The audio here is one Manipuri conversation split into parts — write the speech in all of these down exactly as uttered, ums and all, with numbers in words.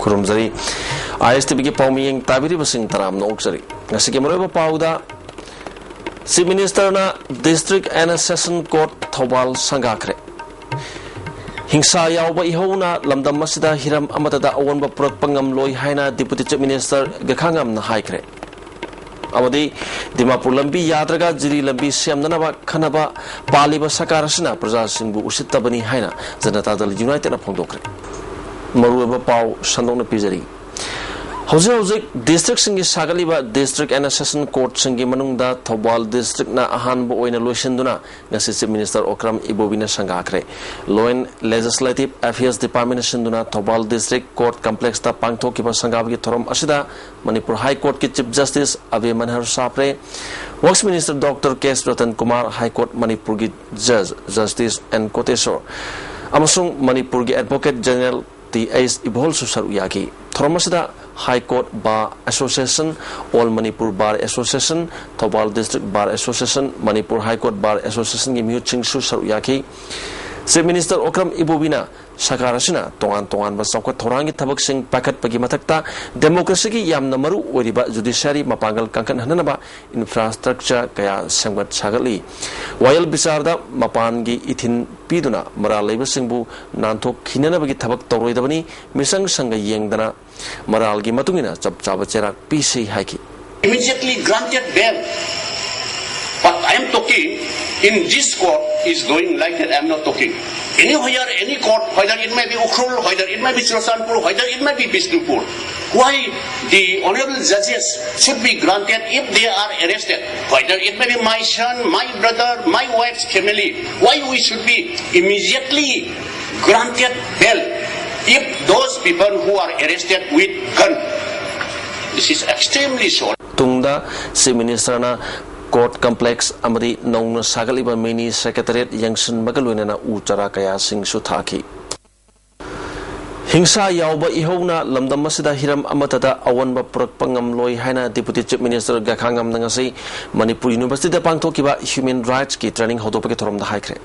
ꯈꯨꯔꯨꯝꯖꯔꯤ꯫ ꯑꯥꯏ ꯑꯦꯁ ꯇꯤ ꯚꯤꯒꯤ ꯄꯥꯎꯃꯤꯌꯦꯡ ꯇꯥꯕꯤꯔꯤꯕꯁꯤꯡ ꯇꯔꯥꯝꯅ ꯑꯣꯛꯆꯔꯤ꯫ ꯉꯁꯤꯒꯤ ꯃꯔꯨꯑꯣꯏꯕ ꯄꯥꯎꯗ, Chief Ministerꯅ District and Session Court Thoubal ꯁꯪꯒꯥꯈ꯭ꯔꯦ꯫ ꯍꯤꯡꯁꯥ ꯌꯥꯎꯕ ꯏꯍꯧꯅ ꯂꯝꯗꯝ ꯑꯁꯤꯗ ꯍꯤꯔꯝ ꯑꯃꯠꯇꯗ ꯑꯑꯣꯟꯕ ꯄꯨꯔꯛꯄ ꯉꯝꯂꯣꯏ ꯍꯥꯏꯅ Deputy Chief Minister ꯒꯈꯥꯉꯝꯅ ꯍꯥꯏꯈ꯭ꯔꯦ꯫ ꯑꯃꯗꯤ ꯗꯤꯃꯥꯄꯨꯔ ꯂꯝꯕꯤ ꯌꯥꯗ꯭ꯔꯒ ꯖꯤꯔꯤ ꯂꯝꯕꯤ ꯁꯦꯝꯅꯅꯕ ꯈꯟꯅꯕ ꯄꯥꯜꯂꯤꯕ ꯁꯔꯀꯥꯔ ꯑꯁꯤꯅ ꯄ꯭ꯔꯖꯥꯁꯤꯡꯕꯨ ꯎꯁꯤꯠꯇꯕꯅꯤ ꯍꯥꯏꯅ ꯖꯅꯇꯥ ꯗꯜ ꯌꯨꯅꯥꯏꯇꯦꯗꯅ ꯐꯣꯡꯗꯣꯛꯈ꯭ꯔꯦ꯫ ꯃꯔꯨꯑꯣꯏꯕ ꯄꯥꯎ ꯁꯟꯗꯣꯛꯅ ꯄꯤꯖꯔꯤ꯫ ꯍꯧꯖꯤꯛ ꯍꯧꯖꯤꯛ districtꯁꯤꯡꯒꯤ ꯁꯥꯒꯠꯂꯤꯕ District and Session Courtꯁꯤꯡꯒꯤ ꯃꯅꯨꯡꯗ ꯊꯧꯕꯥꯜ districtꯅ ꯑꯍꯥꯟꯕ ꯑꯣꯏꯅ ꯂꯣꯏꯁꯤꯟꯗꯨꯅ ꯉꯁꯤ Chief Minister Okram ꯏꯕꯣꯕꯤꯅ ꯁꯪꯒꯥꯈ꯭ꯔꯦ꯫ Law and Legislative Affairs Departmentꯅ ꯁꯤꯟꯗꯨꯅ ꯊꯧꯕꯥꯜ District Court Complexꯇ ꯄꯥꯡꯊꯣꯛꯈꯤꯕ ꯁꯪꯒꯥꯕꯒꯤ ꯊꯧꯔꯝ ꯑꯁꯤꯗ ꯃꯅꯤꯄꯨꯔ High Courtꯀꯤ Chief Justice ꯑꯕꯦ ꯃꯟꯍꯔ ꯁꯥꯐ꯭ꯔꯦ, Works Minister Doctor ꯀꯦ ꯑꯦꯁ ꯔꯇꯟ ꯀꯨꯃꯥꯔ, High Court ꯃꯅꯤꯄꯨꯔꯒꯤ Judge Justice ꯑꯦꯟ ꯀꯣꯇꯦꯁꯣꯔ ꯑꯃꯁꯨꯡ ꯃꯅꯤꯄꯨꯔꯒꯤ Advocate General ꯇꯤ ꯑꯩꯆ ꯏꯕꯣꯜꯁꯨ ꯁꯔꯨꯛ ꯌꯥꯈꯤ꯫ ꯊꯧꯔꯝ ꯑꯁꯤꯗ High Court Bar Association, All Manipur Bar Association, Thoubal District Bar Association, Manipur High Court Bar Associationꯒꯤ ꯃꯤꯍꯨꯠꯁꯤꯡꯁꯨ ꯁꯔꯨꯛ ꯌꯥꯈꯤ꯫ Chief Minister ꯑꯣꯀ꯭ꯔꯝ ꯏꯕꯣꯕꯤꯅ ꯁꯔꯀꯥꯔ ꯑꯁꯤꯅ ꯇꯣꯉꯥꯟ ꯇꯣꯉꯥꯟꯕ ꯆꯥꯎꯈꯠ ꯊꯧꯔꯥꯡꯒꯤ ꯊꯕꯛꯁꯤꯡ ꯄꯥꯏꯈꯠꯄꯒꯤ ꯃꯊꯛꯇ democracyꯒꯤ ꯌꯥꯝꯅ ꯃꯔꯨ ꯑꯣꯏꯔꯤꯕ judiciary ꯃꯄꯥꯡꯒꯜ ꯀꯟꯈꯠꯍꯟꯅꯕ infrastructure ꯀꯌꯥ ꯁꯦꯝꯒꯠ ꯁꯥꯒꯠꯂꯤ꯫ ꯋꯥꯌꯦꯜ ꯕꯤꯆꯥꯔꯗ ꯃꯄꯥꯟꯒꯤ ꯏꯊꯤꯟ ꯄꯤꯗꯨꯅ ꯃꯔꯥꯜ ꯂꯩꯕꯁꯤꯡꯕꯨ ꯅꯥꯟꯊꯣꯛꯈꯤꯅꯅꯕꯒꯤ ꯊꯕꯛ ꯇꯧꯔꯣꯏꯗꯕꯅꯤ, ꯃꯤꯆꯪ ꯁꯪꯒ ꯌꯦꯡꯗꯅ ꯃꯔꯥꯜꯒꯤ ꯃꯇꯨꯡ ꯏꯟꯅ ꯆꯞ ꯆꯥꯕ ꯆꯩꯔꯥꯛ ꯄꯤꯁꯤ ꯍꯥꯏꯈꯤ꯫ Immediately granted bail. But I am talking in this court is going like that. I am not talking. Anywhere, any court, whether it may be Ukhrul, whether it may be Churachandpur, whether it may be Bishnupur, why the honorable judges should be granted if they are arrested? Whether it may be my son, my brother, my wife's family, why we should be immediately granted bail if those people who are arrested with gun? This is extremely short. ꯇꯨꯡꯗ Chief Ministerꯅ Court Complex ꯑꯃꯗꯤ ꯅꯧꯅ ꯁꯥꯒꯠꯂꯤꯕ Mini Secretariat ꯌꯦꯡꯁꯤꯟꯕꯒ ꯂꯣꯏꯅꯅ ꯎ ꯆꯥꯔꯥ ꯀꯌꯥꯁꯤꯡꯁꯨ ꯊꯥꯈꯤ꯫ ꯍꯤꯡꯁꯥ ꯌꯥꯎꯕ ꯏꯍꯧꯅ ꯂꯝꯗꯝ ꯑꯁꯤꯗ ꯍꯤꯔꯝ ꯑꯃꯠꯇꯗ ꯑꯑꯣꯟꯕ ꯄꯨꯔꯛꯄ ꯉꯝꯂꯣꯏ ꯍꯥꯏꯅ Deputy Chief Minister ꯒꯈꯥꯉꯝꯅ ꯉꯁꯤ ꯃꯅꯤꯄꯨꯔ Universityꯗ ꯄꯥꯡꯊꯣꯛꯈꯤꯕ Human Rightsꯀꯤ training ꯍꯧꯗꯣꯛꯄꯒꯤ ꯊꯧꯔꯝꯗ ꯍꯥꯏꯈ꯭ꯔꯦ꯫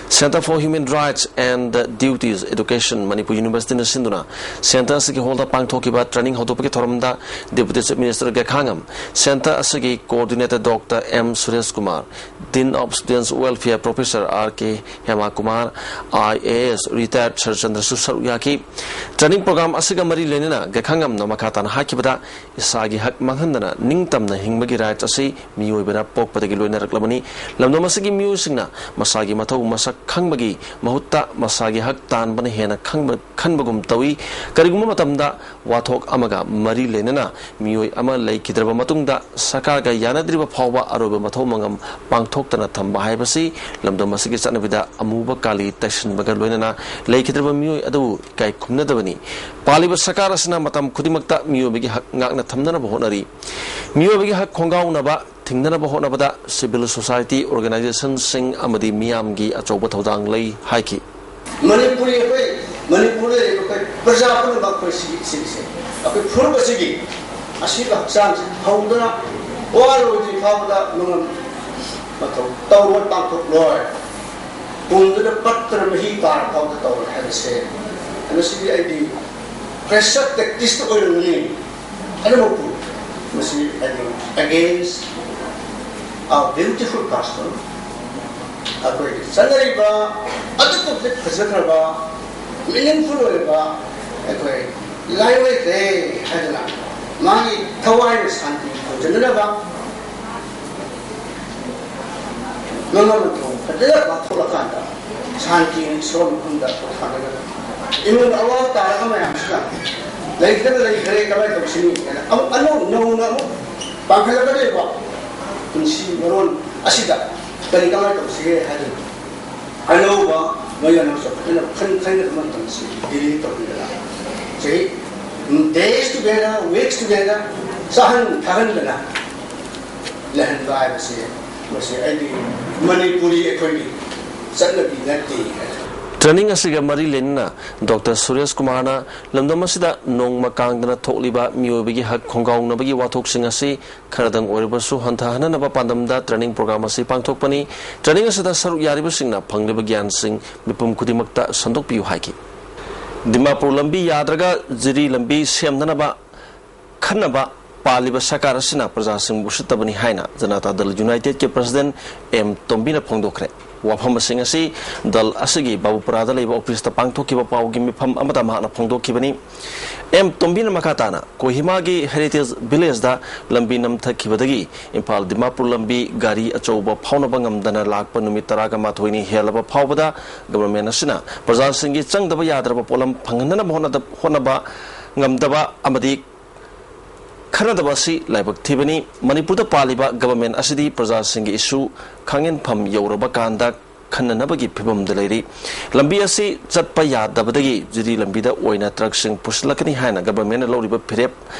Centre for Human Rights and Duties Education, Manipur University ꯅ ꯁꯤꯟꯗꯨꯅ Centre ꯑꯁꯤꯒꯤ ꯍꯣꯜꯗ ꯄꯥꯡꯊꯣꯛꯈꯤꯕ training ꯍꯧꯗꯣꯛꯄꯒꯤ ꯊꯧꯔꯝꯗ Deputy Chief Minister ꯒꯦꯈꯥꯉꯝ, Centre ꯑꯁꯤꯒꯤ Coordinator Doctor M Suresh Kumar, Dean of Students Welfare Professor R K Hema Kumar, I A S retired ꯁꯔꯠꯆꯟꯗ꯭ꯔꯁꯨ ꯁꯔꯨꯛ ꯌꯥꯈꯤ꯫ Training program ꯑꯁꯤꯒ ꯃꯔꯤ ꯂꯩꯅꯅ ꯒꯦꯈꯥꯉꯝꯅ ꯃꯈꯥ ꯇꯥꯅ ꯍꯥꯏꯈꯤꯕꯗ, ꯏꯁꯥꯒꯤ ꯍꯛ ꯃꯥꯡꯍꯟꯗꯅ ꯅꯤꯡꯇꯝꯅ ꯍꯤꯡꯕꯒꯤ rights ꯑꯁꯤ ꯃꯤꯑꯣꯏꯕꯅ ꯄꯣꯛꯄꯗꯒꯤ ꯂꯣꯏꯅꯔꯛꯂꯕꯅꯤ꯫ ꯂꯝꯗꯝ ꯑꯁꯤꯒꯤ ꯃꯤꯑꯣꯏꯁꯤꯡꯅ ꯃꯁꯥꯒꯤ ꯃꯊꯧ ꯃꯁꯛ ꯈꯪꯕꯒꯤ ꯃꯍꯨꯠꯇ ꯃꯁꯥꯒꯤ ꯍꯛ ꯇꯥꯟꯕꯅ ꯍꯦꯟꯅ ꯈꯪꯕ, ꯈꯟꯕꯒꯨꯝ ꯇꯧꯏ꯫ ꯀꯔꯤꯒꯨꯝꯕ ꯃꯇꯝꯗ ꯋꯥꯊꯣꯛ ꯑꯃꯒ ꯃꯔꯤ ꯂꯩꯅꯅ ꯃꯤꯑꯣꯏ ꯑꯃ ꯂꯩꯈꯤꯗ꯭ꯔꯕ ꯃꯇꯨꯡꯗ ꯁꯔꯀꯥꯔꯒ ꯌꯥꯅꯗ꯭ꯔꯤꯕ ꯐꯥꯎꯕ ꯑꯔꯣꯏꯕ ꯃꯊꯧ ꯃꯉꯝ ꯄꯥꯡꯊꯣꯛꯇꯅ ꯊꯝꯕ ꯍꯥꯏꯕꯁꯤ ꯂꯝꯗꯝ ꯑꯁꯤꯒꯤ ꯆꯠꯅꯕꯤꯗ ꯑꯃꯨꯕ ꯀꯥꯂꯤ ꯇꯩꯁꯤꯟꯕꯒ ꯂꯣꯏꯅꯅ ꯂꯩꯈꯤꯗ꯭ꯔꯕ ꯃꯤꯑꯣꯏ ꯑꯗꯨꯕꯨ ꯏꯀꯥꯏ ꯈꯨꯝꯅꯗꯕꯅꯤ꯫ ꯄꯥꯜꯂꯤꯕ ꯁꯔꯀꯥꯔ ꯑꯁꯤꯅ ꯃꯇꯝ ꯈꯨꯗꯤꯡꯃꯛꯇ ꯃꯤꯑꯣꯏꯕꯒꯤ ꯍꯛ ꯉꯥꯛꯅ ꯊꯝꯅꯅꯕ ꯍꯣꯠꯅꯔꯤ꯫ ꯃꯤꯑꯣꯏꯕꯒꯤ ꯍꯛ ꯈꯣꯡꯒꯥꯎꯅꯕ ꯊꯤꯡꯅꯅꯕ ꯍꯣꯠꯅꯕꯗ civil society organization ꯁꯤꯡ ꯑꯃꯗꯤ ꯃꯤꯌꯥꯝꯒꯤ ꯑꯆꯧꯕ ꯊꯧꯗꯥꯡ ꯂꯩ ꯍꯥꯏꯈꯤ꯫ ꯃꯅꯤꯄꯨꯔꯤ ꯑꯩꯈꯣꯏ, ꯃꯅꯤꯄꯨꯔꯗ ꯂꯩꯔꯤꯕ ꯑꯩꯈꯣꯏ ꯄ꯭ꯔꯖꯥ ꯄꯨꯝꯅꯃꯛ ꯑꯩꯈꯣꯏ ꯁꯤꯒꯤ, ꯁꯤꯒꯤꯁꯦ, ꯑꯩꯈꯣꯏ ꯐꯨꯔꯨꯞ ꯑꯁꯤꯒꯤ ꯑꯁꯤꯕ ꯍꯛꯆꯥꯡꯁꯤ ꯐꯧꯗꯨꯅ ꯋꯥꯔꯣꯏꯗ꯭ꯔꯤ ꯐꯥꯎꯕꯗ ꯃꯉꯝ ꯃꯊꯧ ꯇꯧꯔꯣꯏ, ꯄꯥꯡꯊꯣꯛꯂꯣꯏ꯫ ꯄꯨꯝꯗꯨꯅ ꯄꯠꯇꯅ ꯃꯍꯤ ꯇꯥꯔ ꯐꯥꯎꯕꯗ ꯇꯧꯔꯣꯏ ꯍꯥꯏꯕꯁꯦ, ꯃꯁꯤꯗꯤ ꯑꯩꯗꯤ pressure tactics ꯇ ꯑꯣꯏꯔꯝꯒꯅꯤ꯫ ꯑꯗꯨꯃꯛꯄꯨ ꯃꯁꯤ ꯑꯩꯗꯤ against our beautiful custom, ꯑꯩꯈꯣꯏꯒꯤ ꯆꯠꯅꯔꯤꯕ ꯑꯗꯨꯛꯀꯤ ꯃꯇꯤꯛ ꯐꯖꯈ꯭ꯔꯕ, meaningful ꯑꯣꯏꯔꯕ ꯑꯩꯈꯣꯏ ꯂꯥꯏꯔꯣꯏꯈ꯭ꯔꯦ ꯍꯥꯏꯗꯅ ꯃꯥꯒꯤ ꯊꯋꯥꯏꯅ ꯁꯥꯟꯇꯤ ꯐꯪꯖꯅꯅꯕ ꯃꯃꯥ ꯃꯊꯧ ꯐꯖꯅ ꯄꯥꯡꯊꯣꯛꯂꯀꯥꯟꯗ ꯁꯥꯟꯇꯤꯅ ꯏꯁꯣꯔ ꯃꯐꯝꯗ ꯄꯣꯊꯥꯒꯗꯕ꯫ ꯏꯃꯨꯡꯗ ꯑꯋꯥꯕ ꯇꯥꯔꯒ ꯃꯌꯥꯝꯁꯤꯅ ꯂꯩꯈ꯭ꯔꯒ ꯂꯩꯈ꯭ꯔꯦ, ꯀꯃꯥꯏꯅ ꯇꯧꯁꯤꯅꯤ ꯍꯥꯏꯅ ꯑꯃꯨꯛ ꯑꯅꯧ ꯅꯧꯅ ꯑꯃꯨꯛ ꯄꯥꯡꯈꯠꯂꯛꯀꯗꯧꯔꯤꯕ ꯄꯨꯟꯁꯤ ꯃꯔꯣꯟ ꯑꯁꯤꯗ ꯀꯔꯤ ꯀꯃꯥꯏꯅ ꯇꯧꯁꯤꯒꯦ ꯍꯥꯏꯗꯨꯅ ꯑꯅꯧꯕ ꯃꯌꯣꯟ ꯑꯃꯁꯨ ꯐꯖꯅ ꯈꯟ ꯈꯟꯒꯗꯕ ꯃꯇꯝꯁꯤ delay ꯇꯧꯕꯤꯗꯅ ꯆꯍꯤ, days together, weeks together, ꯆꯥꯍꯟ ꯊꯛꯍꯟꯗꯅ ꯂꯩꯍꯟꯕ ꯍꯥꯏꯕꯁꯤ, ꯃꯁꯤ ꯑꯩꯗꯤ ꯃꯅꯤꯄꯨꯔꯤ ꯑꯩꯈꯣꯏꯒꯤ ꯆꯠꯅꯕꯤ ꯅꯠꯇꯦ ꯍꯥꯏꯅ꯫ ꯇ꯭ꯔꯦꯅꯤꯡ ꯑꯁꯤꯒ ꯃꯔꯤ ꯂꯩꯅꯅ ꯗꯣꯛꯇꯔ ꯁꯨꯔꯦꯁ ꯀꯨꯃꯥꯔꯅ ꯂꯝꯗꯝ ꯑꯁꯤꯗ ꯅꯣꯡꯃ ꯀꯥꯡꯗꯅ ꯊꯣꯛꯂꯤꯕ ꯃꯤꯑꯣꯏꯕꯒꯤ ꯍꯛ ꯈꯣꯡꯒꯥꯎꯅꯕꯒꯤ ꯋꯥꯊꯣꯛꯁꯤꯡ ꯑꯁꯤ ꯈꯔꯗꯪ ꯑꯣꯏꯔꯕꯁꯨ ꯍꯟꯊꯍꯟꯅꯅꯕ ꯄꯥꯟꯗꯝꯗ ꯇ꯭ꯔꯦꯅꯤꯡ ꯄ꯭ꯔꯣꯒ꯭ꯔꯥꯝ ꯑꯁꯤ ꯄꯥꯡꯊꯣꯛꯄꯅꯤ꯫ ꯇ꯭ꯔꯦꯅꯤꯡ ꯑꯁꯤꯗ ꯁꯔꯨꯛ ꯌꯥꯔꯤꯕꯁꯤꯡꯅ ꯐꯪꯂꯤꯕ ꯒ꯭ꯌꯥꯟꯁꯤꯡ ꯃꯤꯄꯨꯝ ꯈꯨꯗꯤꯡꯃꯛꯇ ꯁꯟꯗꯣꯛꯄꯤꯌꯨ ꯍꯥꯏꯈꯤ꯫ ꯗꯤꯃꯥꯄꯨꯔ ꯂꯝꯕꯤ ꯌꯥꯗ꯭ꯔꯒ ꯖꯤꯔꯤ ꯂꯝꯕꯤ ꯁꯦꯝꯅꯅꯕ ꯈꯟꯅꯕ ꯄꯥꯜꯂꯤꯕ ꯁꯔꯀꯥꯔ ꯑꯁꯤꯅ ꯄ꯭ꯔꯖꯥꯁꯤꯡꯕꯨ ꯎꯁꯤꯠꯇꯕꯅꯤ ꯍꯥꯏꯅ ꯖꯅꯇꯥ ꯗꯜ ꯌꯨꯅꯥꯏꯇꯦꯗꯀꯤ ꯄ꯭ꯔꯁꯤꯗꯦꯟ ꯑꯦꯝ ꯇꯣꯝꯕꯤꯅ ꯐꯣꯡꯗꯣꯛꯈ꯭ꯔꯦ꯫ ꯋꯥꯐꯝꯁꯤꯡ ꯑꯁꯤ ꯗꯜ ꯑꯁꯤꯒꯤ ꯕꯥꯕꯨꯄꯨꯔꯥꯗ ꯂꯩꯕ ꯑꯣꯐꯤꯁꯇ ꯄꯥꯡꯊꯣꯛꯈꯤꯕ ꯄꯥꯎꯒꯤ ꯃꯤꯐꯝ ꯑꯃꯗ ꯃꯍꯥꯛꯅ ꯐꯣꯡꯗꯣꯛꯈꯤꯕꯅꯤ꯫ ꯑꯦꯝ ꯇꯣꯝꯕꯤꯅ ꯃꯈꯥ ꯇꯥꯅ ꯀꯣꯍꯤꯃꯥꯒꯤ ꯍꯦꯔꯤꯇꯦꯖ ꯚꯤꯂꯦꯖꯗ ꯂꯝꯕꯤ ꯅꯝꯊꯈꯤꯕꯗꯒꯤ ꯏꯝꯐꯥꯜ ꯗꯤꯃꯥꯄꯨꯔ ꯂꯝꯕꯤ ꯒꯥꯔꯤ ꯑꯆꯧꯕ ꯐꯥꯎꯅꯕ ꯉꯝꯗꯅ ꯂꯥꯛꯄ ꯅꯨꯃꯤꯠ ꯇꯔꯥꯒ ꯃꯥꯊꯣꯏꯅꯤ ꯍꯦꯜꯂꯕ ꯐꯥꯎꯕꯗ ꯒꯚꯔꯟꯃꯦꯟꯠ ꯑꯁꯤꯅ ꯄ꯭ꯔꯖꯥꯁꯤꯡꯒꯤ ꯆꯪꯗꯕ ꯌꯥꯗ꯭ꯔꯕ ꯄꯣꯠꯂꯝ ꯐꯪꯍꯟꯅꯕ ꯍꯣꯠꯅꯗ-, ꯍꯣꯠꯅꯕ ꯑꯃꯗꯤ ꯈꯟꯅꯗꯕ ꯑꯁꯤ ꯂꯥꯏꯕꯛ ꯊꯤꯕꯅꯤ꯫ ꯃꯅꯤꯄꯨꯔꯗ ꯄꯥꯜꯂꯤꯕ ꯒꯚꯔꯟꯃꯦꯟꯠ ꯑꯁꯤꯗꯤ ꯄ꯭ꯔꯖꯥꯁꯤꯡꯒꯤ ꯏꯁꯨ ꯈꯥꯡꯍꯦꯟꯐꯝ ꯌꯧꯔꯕ ꯀꯥꯟꯗ ꯈꯟꯅꯅꯕꯒꯤ ꯐꯤꯕꯝꯗ ꯂꯩꯔꯤ꯫ ꯂꯝꯕꯤ ꯑꯁꯤ ꯆꯠꯄ ꯌꯥꯗꯕꯗꯒꯤ ꯖꯤꯔꯤ ꯂꯝꯕꯤꯗ ꯑꯣꯏꯅ ꯇ꯭ꯔꯛꯁꯤꯡ ꯄꯨꯁꯤꯜꯂꯛꯀꯅꯤ ꯍꯥꯏꯅ ꯒꯚꯔꯟꯃꯦꯟꯠꯅ ꯂꯧꯔꯤꯕ ꯐꯤꯔꯦꯞ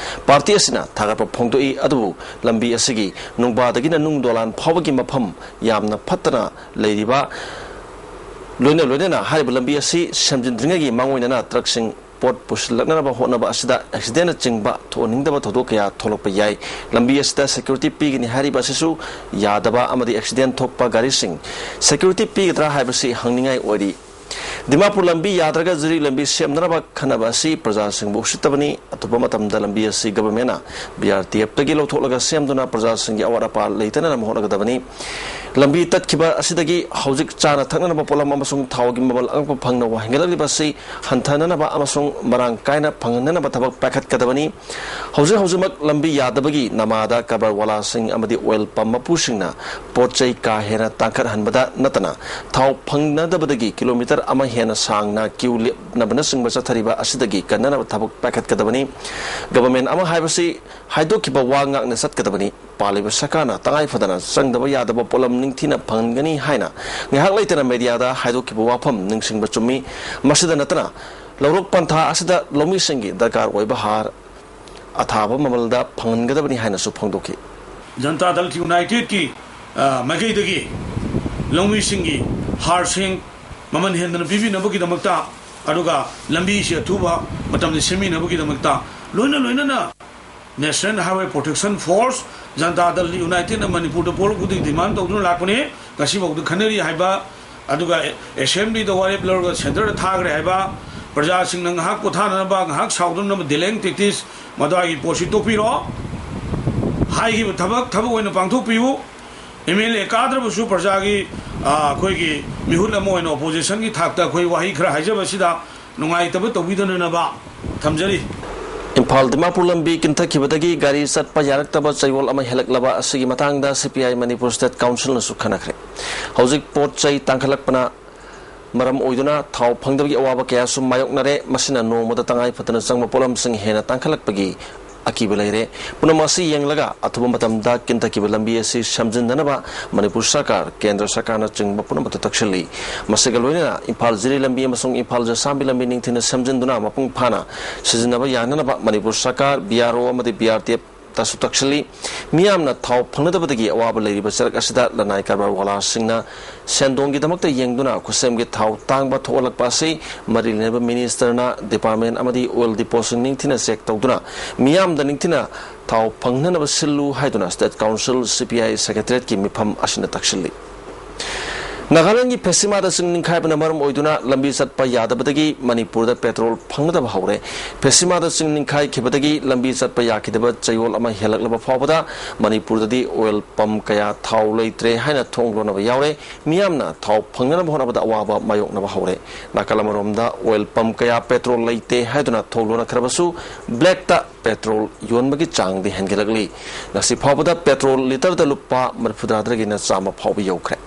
ꯄꯥꯔꯇꯤ ꯑꯁꯤꯅ ꯊꯥꯒꯠꯄ ꯐꯣꯡꯗꯣꯛꯏ꯫ ꯑꯗꯨꯕꯨ ꯂꯝꯕꯤ ꯑꯁꯤꯒꯤ ꯅꯨꯡꯕꯥꯗꯒꯤꯅ ꯅꯨꯡ ꯗꯣꯂꯥꯟ ꯐꯥꯎꯕꯒꯤ ꯃꯐꯝ ꯌꯥꯝꯅ ꯐꯠꯇꯅ ꯂꯩꯔꯤꯕ ꯂꯣꯏꯅ ꯂꯣꯏꯅꯅ ꯍꯥꯏꯔꯤꯕ ꯂꯝꯕꯤ ꯑꯁꯤ ꯁꯦꯝꯖꯤꯟꯗ꯭ꯔꯤꯉꯩꯒꯤ ꯃꯥꯡꯑꯣꯏꯅꯅ ꯇ꯭ꯔꯛꯁꯤꯡ ꯄꯣꯠ ꯄꯨꯁꯤꯜꯂꯛꯅꯅꯕ ꯍꯣꯠꯅꯕ ꯑꯁꯤꯗ ꯑꯦꯛꯁꯤꯗꯦꯟꯅꯆꯤꯡꯕ ꯊꯣꯛꯍꯟꯅꯤꯡꯗꯕ ꯊꯧꯗꯣꯛ ꯀꯌꯥ ꯊꯣꯛꯂꯛꯄ ꯌꯥꯏ꯫ ꯂꯝꯕꯤ ꯑꯁꯤꯗ ꯁꯦꯀ꯭ꯌꯨꯔꯤꯇꯤ ꯄꯤꯒꯅꯤ ꯍꯥꯏꯔꯤꯕ ꯑꯁꯤꯁꯨ ꯌꯥꯗꯕ ꯑꯃꯗꯤ ꯑꯦꯛꯁꯤꯗꯦꯟ ꯊꯣꯛꯄ ꯒꯥꯔꯤꯁꯤꯡ ꯁꯦꯀ꯭ꯌꯨꯔꯤꯇꯤ ꯄꯤꯒꯗ꯭ꯔꯥ ꯍꯥꯏꯕꯁꯤ ꯍꯪꯅꯤꯡꯉꯥꯏ ꯑꯣꯏꯔꯤ꯫ ꯗꯤꯃꯥꯄꯨꯔ ꯂꯝꯕꯤ ꯌꯥꯗ꯭ꯔꯒ ꯖꯤꯔꯤ ꯂꯝꯕꯤ ꯁꯦꯝꯅꯅꯕ ꯈꯟꯅꯕ ꯑꯁꯤ ꯄ꯭ꯔꯖꯥꯁꯤꯡꯕꯨ ꯎꯁꯤꯠꯇꯕꯅꯤ꯫ ꯑꯊꯨꯕ ꯃꯇꯝꯗ ꯂꯝꯕꯤ ꯑꯁꯤ ꯒꯚꯔꯟꯃꯦꯟꯠꯅ ꯕꯤ ꯑꯥꯔ ꯇꯤ ꯑꯦꯐꯇꯒꯤ ꯂꯧꯊꯣꯛꯂꯒ ꯁꯦꯝꯗꯨꯅ ꯄ꯭ꯔꯖꯥꯁꯤꯡꯒꯤ ꯑꯋꯥꯠ ꯑꯄꯥ ꯂꯩꯇꯅꯅꯕ ꯍꯣꯠꯅꯒꯗꯕꯅꯤ꯫ ꯂꯝꯕꯤ ꯇꯠꯈꯤꯕ ꯑꯁꯤꯗꯒꯤ ꯍꯧꯖꯤꯛ ꯆꯥꯅ ꯊꯛꯅꯅꯕ ꯄꯣꯠꯂꯝ ꯑꯃꯁꯨꯡ ꯊꯥꯎꯒꯤ ꯃꯃꯜ ꯑꯉꯛꯄ ꯐꯪꯅ ꯍꯦꯟꯒꯠꯂꯛꯂꯤꯕ ꯑꯁꯤ ꯍꯟꯊꯅꯅꯕ ꯑꯃꯁꯨꯡ ꯃꯔꯥꯡ ꯀꯥꯏꯅ ꯐꯪꯍꯟꯅꯅꯕ ꯊꯕꯛ ꯄꯥꯏꯈꯠꯀꯗꯕꯅꯤ꯫ ꯍꯧꯖꯤꯛ ꯍꯧꯖꯤꯛꯃꯛ ꯂꯝꯕꯤ ꯌꯥꯗꯕꯒꯤ ꯅꯃꯥꯗ ꯀꯔꯕꯥꯔ ꯋꯥꯂꯥꯁꯤꯡ ꯑꯃꯗꯤ ꯑꯣꯏꯜ ꯄꯝ ꯃꯄꯨꯁꯤꯡꯅ ꯄꯣꯠ ꯆꯩ ꯀꯥ ꯍꯦꯟꯅ ꯇꯥꯡꯈꯠꯍꯟꯕꯗ ꯅꯠꯇꯅ ꯊꯥꯎ ꯐꯪꯅꯗꯕꯗꯒꯤ ꯀꯤꯂꯣꯃꯤꯇꯔ ꯑꯃ ꯍꯦꯟꯅ ꯁꯥꯡꯅ ꯀ꯭ꯌꯨ ꯂꯦꯞꯅꯕꯅꯆꯤꯡꯕ ꯆꯠꯊꯔꯤꯕ ꯑꯁꯤꯗꯒꯤ ꯀꯟꯅꯅꯕ ꯊꯕꯛ ꯄꯥꯏꯈꯠꯀꯗꯕꯅꯤ꯫ ꯒꯚꯔꯟꯃꯦꯟꯠ ꯑꯃ ꯍꯥꯏꯕꯁꯤ ꯍꯥꯏꯗꯣꯛꯈꯤꯕ ꯋꯥ ꯉꯥꯛꯅ ꯆꯠꯀꯗꯕꯅꯤ꯫ ꯄꯥꯜꯂꯤꯕ ꯁꯔꯀꯥꯔꯅ ꯇꯉꯥꯏ ꯐꯗꯅ ꯆꯪꯗꯕ ꯌꯥꯗꯕ ꯄꯣꯠꯂꯝ ꯅꯤꯡꯊꯤꯅ ꯐꯪꯍꯟꯒꯅꯤ ꯍꯥꯏꯅ ꯉꯥꯏꯍꯥꯛ ꯂꯩꯇꯅ ꯃꯦꯗꯤꯌꯥꯗ ꯍꯥꯏꯗꯣꯛꯈꯤꯕ ꯋꯥꯐꯝ ꯅꯤꯡꯁꯤꯡꯕ ꯆꯨꯝꯃꯤ꯫ ꯃꯁꯤꯗ ꯅꯠꯇꯅ ꯂꯧꯔꯣꯛ ꯄꯟꯊꯥ ꯑꯁꯤꯗ ꯂꯧꯃꯤꯁꯤꯡꯒꯤ ꯗꯔꯀꯥꯔ ꯑꯣꯏꯕ ꯍꯥꯔ ꯑꯊꯥꯕ ꯃꯃꯜꯗ ꯐꯪꯍꯟꯒꯗꯕꯅꯤ ꯍꯥꯏꯅꯁꯨ ꯐꯣꯡꯗꯣꯛꯈꯤ꯫ ꯖꯟꯇꯥ ꯗꯜ ꯌꯨꯅꯥꯏꯇꯦꯗꯀꯤ, ꯑ, ꯃꯥꯏꯀꯩꯗꯒꯤ ꯂꯧꯃꯤꯁꯤꯡꯒꯤ ꯍꯥꯔꯁꯤꯡ ꯃꯃꯜ ꯍꯦꯟꯗꯅ ꯄꯤꯕꯤꯅꯕꯒꯤꯗꯃꯛꯇ, ꯑꯗꯨꯒ ꯂꯝꯕꯤꯁꯤ ꯑꯊꯨꯕ ꯃꯇꯝꯗ ꯁꯦꯝꯕꯤꯅꯕꯒꯤꯗꯃꯛꯇ, ꯂꯣꯏꯅ ꯂꯣꯏꯅꯅ National Highway Protection Force, Janata ꯗꯜ ꯌꯨꯅꯥꯏꯇꯦꯗꯅ ꯃꯅꯤꯄꯨꯔꯗ ꯄꯣꯂꯛꯄꯗꯒꯤ ꯗꯤꯃꯥꯟ ꯇꯧꯗꯨꯅ ꯂꯥꯛꯄꯅꯤ꯫ ꯉꯁꯤꯐꯥꯎꯗ ꯈꯟꯅꯔꯤ ꯍꯥꯏꯕ, ꯑꯗꯨꯒ ꯑꯦꯁꯦꯝꯕ꯭ꯂꯤꯗ ꯋꯥꯔꯦꯞ ꯂꯧꯔꯒ ꯁꯦꯟꯇꯔꯗ ꯊꯥꯈ꯭ꯔꯦ ꯍꯥꯏꯕ, ꯄ꯭ꯔꯖꯥꯁꯤꯡꯅ ꯉꯥꯏꯍꯥꯛ ꯄꯣꯊꯥꯅꯅꯕ, ꯉꯥꯏꯍꯥꯛ ꯁꯥꯎꯗꯅꯕ delaying tactics, ꯃꯗꯨꯒꯤ ꯄꯣꯠꯁꯤ ꯇꯣꯛꯄꯤꯔꯣ꯫ ꯍꯥꯏꯈꯤꯕ ꯊꯕꯛ, ꯊꯕꯛ ꯑꯣꯏꯅ ꯄꯥꯡꯊꯣꯛꯄꯤꯌꯨ꯫ ꯑꯦꯝ ꯑꯦꯜ ꯑꯦ ꯀꯥꯗ꯭ꯔꯕꯁꯨ ꯄ꯭ꯔꯖꯥꯒꯤ, ꯑ, ꯑꯩꯈꯣꯏꯒꯤ ꯃꯤꯍꯨꯠ ꯑꯃ ꯑꯣꯏꯅ ꯑꯣꯄꯣꯖꯤꯁꯟꯒꯤ ꯊꯥꯛꯇ ꯑꯩꯈꯣꯏ ꯋꯥꯍꯩ ꯈꯔ ꯍꯥꯏꯖꯕꯁꯤꯗ ꯅꯨꯡꯉꯥꯏꯇꯕ ꯇꯧꯕꯤꯗꯅꯅꯕ ꯊꯝꯖꯔꯤ꯫ ꯏꯝꯐꯥꯜ ꯗꯤꯃꯥꯄꯨꯔ ꯂꯝꯕꯤ ꯀꯤꯟꯊꯈꯤꯕꯗꯒꯤ ꯒꯥꯔꯤ ꯆꯠꯄ ꯌꯥꯔꯛꯇꯕ ꯆꯌꯣꯜ ꯑꯃ ꯍꯦꯜꯂꯛꯂꯕ ꯑꯁꯤꯒꯤ ꯃꯇꯥꯡꯗ ꯁꯤ ꯄꯤ ꯑꯥꯏ ꯃꯅꯤꯄꯨꯔ ꯁ꯭ꯇꯦꯠ ꯀꯥꯎꯟꯁꯤꯜꯅꯁꯨ ꯈꯟꯅꯈ꯭ꯔꯦ꯫ ꯍꯧꯖꯤꯛ ꯄꯣꯠ ꯆꯩ ꯇꯥꯡꯈꯠꯂꯛꯄꯅ ꯃꯔꯝ ꯑꯣꯏꯗꯨꯅ ꯊꯥꯎ ꯐꯪꯗꯕꯒꯤ ꯑꯋꯥꯕ ꯀꯌꯥꯁꯨ ꯃꯥꯌꯣꯛꯅꯔꯦ꯫ ꯃꯁꯤꯅ ꯅꯣꯡꯃꯗ ꯇꯉꯥꯏ ꯐꯗꯅ ꯆꯪꯕ ꯄꯣꯠꯂꯝꯁꯤꯡ ꯍꯦꯟꯅ ꯇꯥꯡꯈꯠꯂꯛꯄꯒꯤ ꯑꯀꯤꯕ ꯂꯩꯔꯦ꯫ ꯄꯨꯝꯅꯃꯛ ꯑꯁꯤ ꯌꯦꯡꯂꯒ ꯑꯊꯨꯕ ꯃꯇꯝꯗ ꯀꯤꯟꯊꯈꯤꯕ ꯂꯝꯕꯤ ꯑꯁꯤ ꯁꯦꯝꯖꯤꯟꯅꯅꯕ ꯃꯅꯤꯄꯨꯔ ꯁꯔꯀꯥꯔ, ꯀꯦꯟꯗ꯭ꯔ ꯁꯔꯀꯥꯔꯅꯆꯤꯡꯕ ꯄꯨꯝꯅꯃꯛꯇ ꯇꯛꯁꯤꯜꯂꯤ꯫ ꯃꯁꯤꯒ ꯂꯣꯏꯅꯅ ꯏꯝꯐꯥꯜ ꯖꯤꯔꯤ ꯂꯝꯕꯤ ꯑꯃꯁꯨꯡ ꯏꯝꯐꯥꯜ ꯖꯁꯥꯝꯕꯤ ꯂꯝꯕꯤ ꯅꯤꯡꯊꯤꯅ ꯁꯦꯝꯖꯤꯟꯗꯨꯅ ꯃꯄꯨꯡ ꯐꯥꯅ ꯁꯤꯖꯤꯟꯅꯕ ꯌꯥꯅꯅꯕ ꯃꯅꯤꯄꯨꯔ ꯁꯔꯀꯥꯔ, ꯕꯤ ꯑꯥꯔ ꯑꯣ ꯑꯃꯗꯤ ꯕꯤ ꯑꯥꯔ ꯇꯤ ꯑꯦꯐ ꯇꯁꯨ ꯇꯛꯁꯤꯜꯂꯤ꯫ ꯃꯤꯌꯥꯝꯅ ꯊꯥꯎ ꯐꯪꯅꯗꯕꯗꯒꯤ ꯑꯋꯥꯕ ꯂꯩꯔꯤꯕ ꯆꯔꯛ ꯑꯁꯤꯗ ꯂꯅꯥꯏ ꯀꯔꯕꯥꯔ ꯋꯥꯂꯥꯁꯤꯡꯅ ꯁꯦꯟꯗꯣꯡꯒꯤꯗꯃꯛꯇ ꯌꯦꯡꯗꯨꯅ ꯈꯨꯠꯁꯦꯝꯒꯤ ꯊꯥꯎ ꯇꯥꯡꯕ ꯊꯣꯛꯍꯜꯂꯛꯄ ꯑꯁꯤ ꯃꯔꯤ ꯂꯩꯅꯕ ꯃꯤꯅꯤꯁꯇꯔꯅ ꯗꯤꯄꯥꯔꯠꯃꯦꯟ ꯑꯃꯗꯤ ꯑꯣꯏꯜ ꯗꯤꯄꯣꯁꯤꯡ ꯅꯤꯡꯊꯤꯅ ꯆꯦꯛ ꯇꯧꯗꯨꯅ ꯃꯤꯌꯥꯝꯗ ꯅꯤꯡꯊꯤꯅ ꯊꯥꯎ ꯐꯪꯅꯅꯕ ꯁꯤꯜꯂꯨ ꯍꯥꯏꯗꯨꯅ ꯁ꯭ꯇꯦꯠ ꯀꯥꯎꯟꯁꯤꯜ ꯁꯤ ꯄꯤ ꯑꯥꯏ ꯁꯦꯀ꯭ꯔꯦꯇꯔꯤꯌꯦꯠꯀꯤ ꯃꯤꯐꯝ ꯑꯁꯤꯅ ꯇꯛꯁꯤꯜꯂꯤ꯫ ꯅꯥꯒꯥꯂꯦꯟꯗꯒꯤ ꯐꯦꯁꯤꯃꯥꯗ ꯆꯤꯡ ꯅꯤꯡꯈꯥꯏꯕꯅ ꯃꯔꯝ ꯑꯣꯏꯗꯨꯅ ꯂꯝꯕꯤ ꯆꯠꯄ ꯌꯥꯗꯕꯗꯒꯤ ꯃꯅꯤꯄꯨꯔꯗ ꯄꯦꯇ꯭ꯔꯣꯜ ꯐꯪꯅꯗꯕ ꯍꯧꯔꯦ꯫ ꯐꯦꯁꯤꯃꯥꯗ ꯆꯤꯡ ꯅꯤꯡꯈꯥꯏꯈꯤꯕꯗꯒꯤ ꯂꯝꯕꯤ ꯆꯠꯄ ꯌꯥꯈꯤꯗꯕ ꯆꯌꯣꯜ ꯑꯃ ꯍꯦꯜꯂꯛꯂꯕ ꯐꯥꯎꯕꯗ ꯃꯅꯤꯄꯨꯔꯗꯗꯤ ꯑꯣꯏꯜ ꯄꯝ ꯀꯌꯥ ꯊꯥꯎ ꯂꯩꯇ꯭ꯔꯦ ꯍꯥꯏꯅ ꯊꯣꯡ ꯂꯣꯟꯅꯕ ꯌꯥꯎꯔꯦ꯫ ꯃꯤꯌꯥꯝꯅ ꯊꯥꯎ ꯐꯪꯅꯅꯕ ꯍꯣꯠꯅꯕꯗ ꯑꯋꯥꯕ ꯃꯥꯌꯣꯛꯅꯕ ꯍꯧꯔꯦ꯫ ꯅꯥꯀꯜ ꯑꯃꯔꯣꯝꯗ ꯑꯣꯏꯜ ꯄꯝ ꯀꯌꯥ ꯄꯦꯇ꯭ꯔꯣꯜ ꯂꯩꯇꯦ ꯍꯥꯏꯗꯨꯅ ꯊꯣꯡ ꯂꯣꯟꯅꯈ꯭ꯔꯕꯁꯨ, ꯕ꯭ꯂꯦꯛꯇ ꯄꯦꯇ꯭ꯔꯣꯜ ꯌꯣꯟꯕꯒꯤ ꯆꯥꯡꯗꯤ ꯍꯦꯟꯒꯠꯂꯛꯂꯤ꯫ ꯉꯁꯤ ꯐꯥꯎꯕꯗ ꯄꯦꯇ꯭ꯔꯣꯜ ꯂꯤꯇꯔꯗ ꯂꯨꯄꯥ ꯃꯔꯤꯐꯨꯇꯔꯥꯗꯒꯤꯅ ꯆꯥꯝꯃ ꯐꯥꯎꯕ ꯌꯧꯈ꯭ꯔꯦ꯫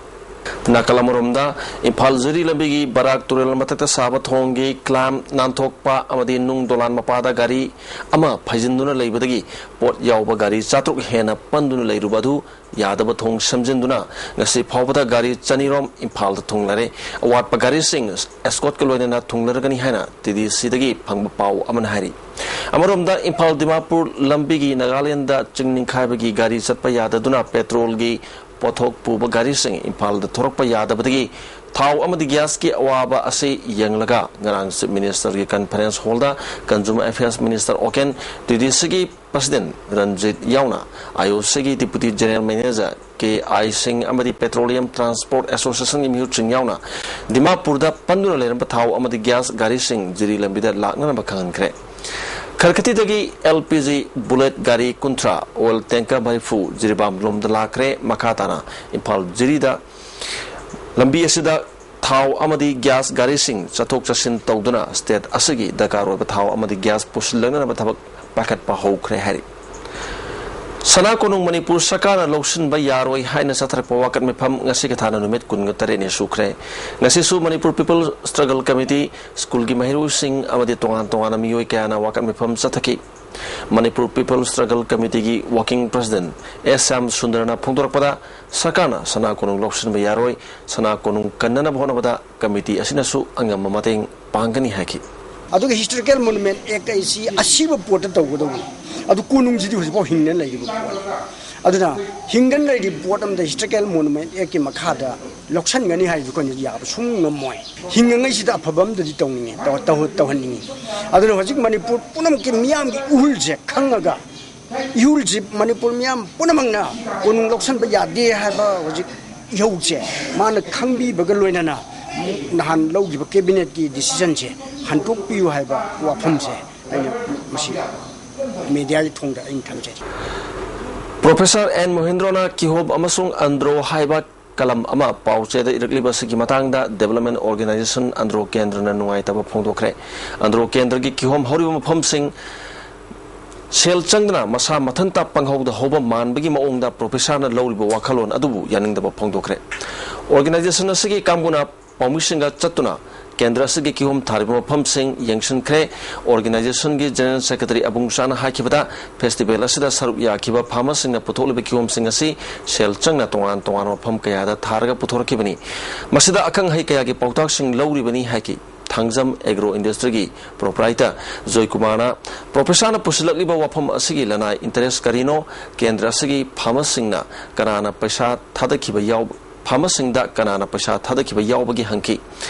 ꯅꯥꯀꯜ ꯑꯃꯔꯣꯝꯗ, ꯏꯝꯐꯥꯜ ꯖꯤꯔꯤ ꯂꯝꯕꯤꯒꯤ ꯕꯔꯥꯛ ꯇꯨꯔꯦꯜ ꯃꯊꯛꯇ ꯁꯥꯕ ꯊꯣꯡꯒꯤ ꯀ꯭ꯂꯥꯝ ꯅꯥꯟꯊꯣꯛꯄ ꯑꯃꯗꯤ ꯅꯨꯡ ꯗꯣꯂꯥꯟ ꯃꯄꯥꯗ ꯒꯥꯔꯤ ꯑꯃ ꯐꯩꯖꯤꯟꯗꯨꯅ ꯂꯩꯕꯗꯒꯤ ꯄꯣꯠ ꯌꯥꯎꯕ ꯒꯥꯔꯤ ꯆꯥꯇ꯭ꯔꯨꯛ ꯍꯦꯟꯅ ꯄꯟꯗꯨꯅ ꯂꯩꯔꯨꯕ ꯑꯗꯨ ꯌꯥꯗꯕ ꯊꯣꯡ ꯁꯦꯝꯖꯤꯟꯗꯨꯅ ꯉꯁꯤ ꯐꯥꯎꯕꯗ ꯒꯥꯔꯤ ꯆꯅꯤꯔꯣꯝ ꯏꯝꯐꯥꯜꯗ ꯊꯨꯡꯂꯔꯦ꯫ ꯑꯋꯥꯠꯄ ꯒꯥꯔꯤꯁꯤꯡ ꯑꯦꯁꯀꯣꯠꯀ ꯂꯣꯏꯅꯅ ꯊꯨꯡꯂꯔꯒꯅꯤ ꯍꯥꯏꯅ ꯇꯤ ꯗꯤ ꯁꯤꯗꯒꯤ ꯐꯪꯕ ꯄꯥꯎ ꯑꯃꯅ ꯍꯥꯏꯔꯤ꯫ ꯑꯃꯔꯣꯝꯗ, ꯏꯝꯐꯥꯜ ꯗꯤꯃꯥꯄꯨꯔ ꯂꯝꯕꯤꯒꯤ ꯅꯥꯒꯥꯂꯦꯟꯗ ꯆꯤꯡ ꯅꯤꯡꯈꯥꯏꯕꯒꯤ ꯒꯥꯔꯤ ꯆꯠꯄ ꯌꯥꯗꯗꯨꯅ ꯄꯦꯇ꯭ꯔꯣꯜꯒꯤ ꯄꯣꯠꯊꯣꯛ ꯄꯨꯕ ꯒꯥꯔꯤꯁꯤꯡ ꯏꯝꯐꯥꯜꯗ ꯊꯣꯔꯛꯄ ꯌꯥꯗꯕꯗꯒꯤ ꯊꯥꯎ ꯑꯃꯗꯤ ꯒ꯭ꯌꯥꯁꯀꯤ ꯑꯋꯥꯕ ꯑꯁꯤ ꯌꯦꯡꯂꯒ ꯉꯔꯥꯡ Chief Ministerꯒꯤ Conference Hallꯗ Consumer Affairs Minister ꯑꯣꯀꯦꯟ, TDCꯒꯤ President Ranjit ꯌꯥꯎꯅ IOCꯒꯤ Deputy General Manager ꯀꯦ ꯑꯥꯏ ꯁꯤꯡ ꯑꯃꯗꯤ Petroleum Transport Associationꯒꯤ ꯃꯤꯍꯨꯠꯁꯤꯡ ꯌꯥꯎꯅ ꯗꯤꯃꯥꯄꯨꯔꯗ ꯄꯟꯗꯨꯅ ꯂꯩꯔꯝꯕ ꯊꯥꯎ ꯑꯃꯗꯤ ꯒ꯭ꯌꯥꯁ ꯒꯥꯔꯤꯁꯤꯡ ꯖꯤꯔꯤ ꯂꯝꯕꯤꯗ ꯂꯥꯛꯅꯅꯕ ꯈꯪꯍꯟꯈ꯭ꯔꯦ꯫ ꯈꯔꯈꯇꯤꯗꯒꯤ LPG bullet ꯒꯥꯔꯤ ꯀꯨꯟꯊ꯭ꯔꯥ, oil tanker ꯃꯔꯤꯐꯨ ꯖꯤꯔꯤꯕꯥꯝ ꯂꯣꯝꯗ ꯂꯥꯛꯈ꯭ꯔꯦ꯫ ꯃꯈꯥ ꯇꯥꯅ ꯏꯝꯐꯥꯜ ꯖꯤꯔꯤꯗ ꯂꯝꯕꯤ ꯑꯁꯤꯗ ꯊꯥꯎ ꯑꯃꯗꯤ ꯒ꯭ꯌꯥꯁ ꯒꯥꯔꯤꯁꯤꯡ ꯆꯠꯊꯣꯛ ꯆꯠꯁꯤꯟ ꯇꯧꯗꯨꯅ state ꯑꯁꯤꯒꯤ ꯗꯔꯀꯥꯔ ꯑꯣꯏꯕ ꯊꯥꯎ ꯑꯃꯗꯤ ꯒ꯭ꯌꯥꯁ ꯄꯨꯁꯤꯜꯂꯛꯅꯅꯕ ꯊꯕꯛ ꯄꯥꯏꯈꯠꯄ ꯍꯧꯈ꯭ꯔꯦ ꯍꯥꯏꯔꯤ꯫ ꯁꯅꯥ ꯀꯣꯅꯨꯡ ꯃꯅꯤꯄꯨꯔ ꯁꯔꯀꯥꯔꯅ ꯂꯧꯁꯤꯟꯕ ꯌꯥꯔꯣꯏ ꯍꯥꯏꯅ ꯆꯠꯊꯔꯛꯄ ꯋꯥꯀꯠ ꯃꯤꯐꯝ ꯉꯁꯤ ꯈꯊꯥꯅ ꯅꯨꯃꯤꯠ ꯀꯨꯟꯒ ꯇꯔꯦꯠꯅꯤ ꯁꯨꯈ꯭ꯔꯦ꯫ ꯉꯁꯤꯁꯨ Manipur People Struggle Committee, ꯁ꯭ꯀꯨꯜꯒꯤ ꯃꯍꯩꯔꯣꯏꯁꯤꯡ ꯑꯃꯗꯤ ꯇꯣꯉꯥꯟ ꯇꯣꯉꯥꯟꯕ ꯃꯤꯑꯣꯏ ꯀꯌꯥꯅ ꯋꯥꯀꯠ ꯃꯤꯐꯝ ꯆꯠꯊꯈꯤ꯫ Manipur People Struggle Committeeꯒꯤ Working President ꯑꯦꯁ ꯁ꯭ꯌꯥꯝ ꯁꯨꯟꯗꯔꯅ ꯐꯣꯡꯗꯣꯔꯛꯄꯗ, ꯁꯔꯀꯥꯔꯅ ꯁꯅꯥ ꯀꯣꯅꯨꯡ ꯂꯧꯁꯤꯟꯕ ꯌꯥꯔꯣꯏ, ꯁꯅꯥ ꯀꯣꯅꯨꯡ ꯀꯟꯅꯅꯕ ꯍꯣꯠꯅꯕꯗ committee ꯑꯁꯤꯅꯁꯨ ꯑꯉꯝꯕ ꯃꯇꯦꯡ ꯄꯥꯡꯒꯅꯤ ꯍꯥꯏꯈꯤ꯫ ꯑꯗꯨꯒ Historical Monument Act ꯑꯁꯤ ꯑꯁꯤꯕ ꯄꯣꯠꯇ ꯇꯧꯒꯗꯧꯕꯅꯤ꯫ ꯑꯗꯨ ꯀꯣꯅꯨꯡꯁꯤꯗꯤ ꯍꯧꯖꯤꯛꯐꯥꯎ ꯍꯤꯡꯅ ꯂꯩꯔꯤꯕ ꯄꯣꯠꯅꯤ꯫ ꯑꯗꯨꯅ ꯍꯤꯡꯗꯅ ꯂꯩꯔꯤꯕ ꯄꯣꯠ ꯑꯃꯗ Historical Monument Actꯀꯤ ꯃꯈꯥꯗ ꯂꯧꯁꯟꯒꯅꯤ ꯍꯥꯏꯔꯤꯁꯨ ꯑꯩꯈꯣꯏꯅ ꯌꯥꯕ ꯁꯨꯡ ꯉꯝꯃꯣꯏ꯫ ꯍꯤꯡꯉꯤꯉꯩꯁꯤꯗ ꯑꯐꯕ ꯑꯃꯗꯗꯤ ꯇꯧꯅꯤꯡꯉꯤ, ꯇꯧ-, ꯇꯧ-, ꯇꯧꯍꯟꯅꯤꯡꯉꯤ꯫ ꯑꯗꯨꯅ ꯍꯧꯖꯤꯛ ꯃꯅꯤꯄꯨꯔ ꯄꯨꯝꯅꯃꯛꯀꯤ ꯃꯤꯌꯥꯝꯒꯤ ꯏꯍꯨꯜꯁꯦ ꯈꯪꯉꯒ, ꯏꯍꯨꯜꯁꯤ ꯃꯅꯤꯄꯨꯔ ꯃꯤꯌꯥꯝ ꯄꯨꯝꯅꯃꯛꯅ ꯀꯣꯅꯨꯡ ꯂꯧꯁꯟꯕ ꯌꯥꯗꯦ ꯍꯥꯏꯕ ꯍꯧꯖꯤꯛ ꯏꯍꯧꯁꯦ ꯃꯥꯅ ꯈꯪꯕꯤꯕꯒ ꯂꯣꯏꯅꯅ ꯅꯍꯥꯟ ꯂꯧꯈꯤꯕ cabinetꯀꯤ decisionꯁꯦ ꯍꯟꯗꯣꯛꯄꯤꯌꯨ ꯍꯥꯏꯕ ꯋꯥꯐꯝꯁꯦ ꯑꯩꯅ ꯃꯁꯤ mediaꯒꯤ ꯊꯣꯡꯗ ꯑꯩꯅ ꯊꯝꯖꯔꯤ꯫ Professor ꯑꯦꯟ ꯃꯣꯍꯦꯟꯗ꯭ꯔꯣꯅ ꯀꯤꯍꯣꯝ ꯑꯃꯁꯨꯡ ꯑꯟꯗ꯭ꯔꯣ ꯍꯥꯏꯕ ꯀꯂꯝ ꯑꯃ ꯄꯥꯎꯆꯦꯗ ꯏꯔꯛꯂꯤꯕ ꯑꯁꯤꯒꯤ ꯃꯇꯥꯡꯗ Development Organisation ꯑꯟꯗ꯭ꯔꯣ ꯀꯦꯟꯗ꯭ꯔꯅ ꯅꯨꯡꯉꯥꯏꯇꯕ ꯐꯣꯡꯗꯣꯛꯈ꯭ꯔꯦ꯫ ꯑꯟꯗ꯭ꯔꯣ ꯀꯦꯟꯗ꯭ꯔꯒꯤ ꯀꯤꯍꯣꯝ ꯍꯧꯔꯤꯕ ꯃꯐꯝꯁꯤꯡ ꯁꯦꯜ ꯆꯪꯗꯅ ꯃꯁꯥ ꯃꯊꯟꯇ ꯄꯪꯍꯧꯗ ꯍꯧꯕ ꯃꯥꯟꯕꯒꯤ ꯃꯑꯣꯡꯗ professorꯅ ꯂꯧꯔꯤꯕ ꯋꯥꯈꯜꯂꯣꯟ ꯑꯗꯨꯕꯨ ꯌꯥꯅꯤꯡꯗꯕ ꯐꯣꯡꯗꯣꯛꯈ꯭ꯔꯦ꯫ Organisation ꯑꯁꯤꯒꯤ ꯀꯥꯡꯕꯨꯅ ꯄꯥꯎꯃꯤꯁꯤꯡꯒ ꯆꯠꯇꯨꯅ ꯀꯦꯟꯗ꯭ꯔ ꯑꯁꯤꯒꯤ ꯀꯤꯍꯣꯝ ꯊꯥꯔꯤꯕ ꯃꯐꯝꯁꯤꯡ ꯌꯦꯡꯁꯤꯟꯈ꯭ꯔꯦ꯫ Organisationꯒꯤ General Secretary ꯑꯕꯨꯡꯆꯥꯅ ꯍꯥꯏꯈꯤꯕꯗ, festival ꯑꯁꯤꯗ ꯁꯔꯨꯛ ꯌꯥꯈꯤꯕ farmerꯁꯤꯡꯅ ꯄꯨꯊꯣꯛꯂꯤꯕ ꯀꯤꯍꯣꯝꯁꯤꯡ ꯑꯁꯤ ꯁꯦꯜ ꯆꯪꯅ ꯇꯣꯉꯥꯟ ꯇꯣꯉꯥꯟꯕ ꯃꯐꯝ ꯀꯌꯥꯗ ꯊꯥꯔꯒ ꯄꯨꯊꯣꯔꯛꯈꯤꯕꯅꯤ꯫ ꯃꯁꯤꯗ ꯑꯈꯪ ꯑꯍꯩ ꯀꯌꯥꯒꯤ ꯄꯥꯎꯇꯥꯛꯁꯤꯡ ꯂꯧꯔꯤꯕꯅꯤ ꯍꯥꯏꯈꯤ꯫ ꯊꯥꯡꯖꯝ Agro Industryꯒꯤ proprietor ꯖꯣꯏꯀꯨꯃꯥꯔꯅ professorꯅ ꯄꯨꯁꯤꯜꯂꯛꯂꯤꯕ ꯋꯥꯐꯝ ꯑꯁꯤꯒꯤ ꯂꯅꯥꯏ interest ꯀꯔꯤꯅꯣ? ꯀꯦꯟꯗ꯭ꯔ ꯑꯁꯤꯒꯤ farmerꯁꯤꯡꯅ ꯀꯅꯥꯅ ꯄꯩꯁꯥ ꯊꯥꯗꯈꯤꯕ ꯌꯥꯎ-, ꯐꯥꯔꯃꯔꯁꯤꯡꯗ ꯀꯅꯥꯅ ꯄꯩꯁꯥ ꯊꯥꯗꯈꯤꯕ ꯌꯥꯎꯕꯒꯦ ꯍꯪꯈꯤ꯫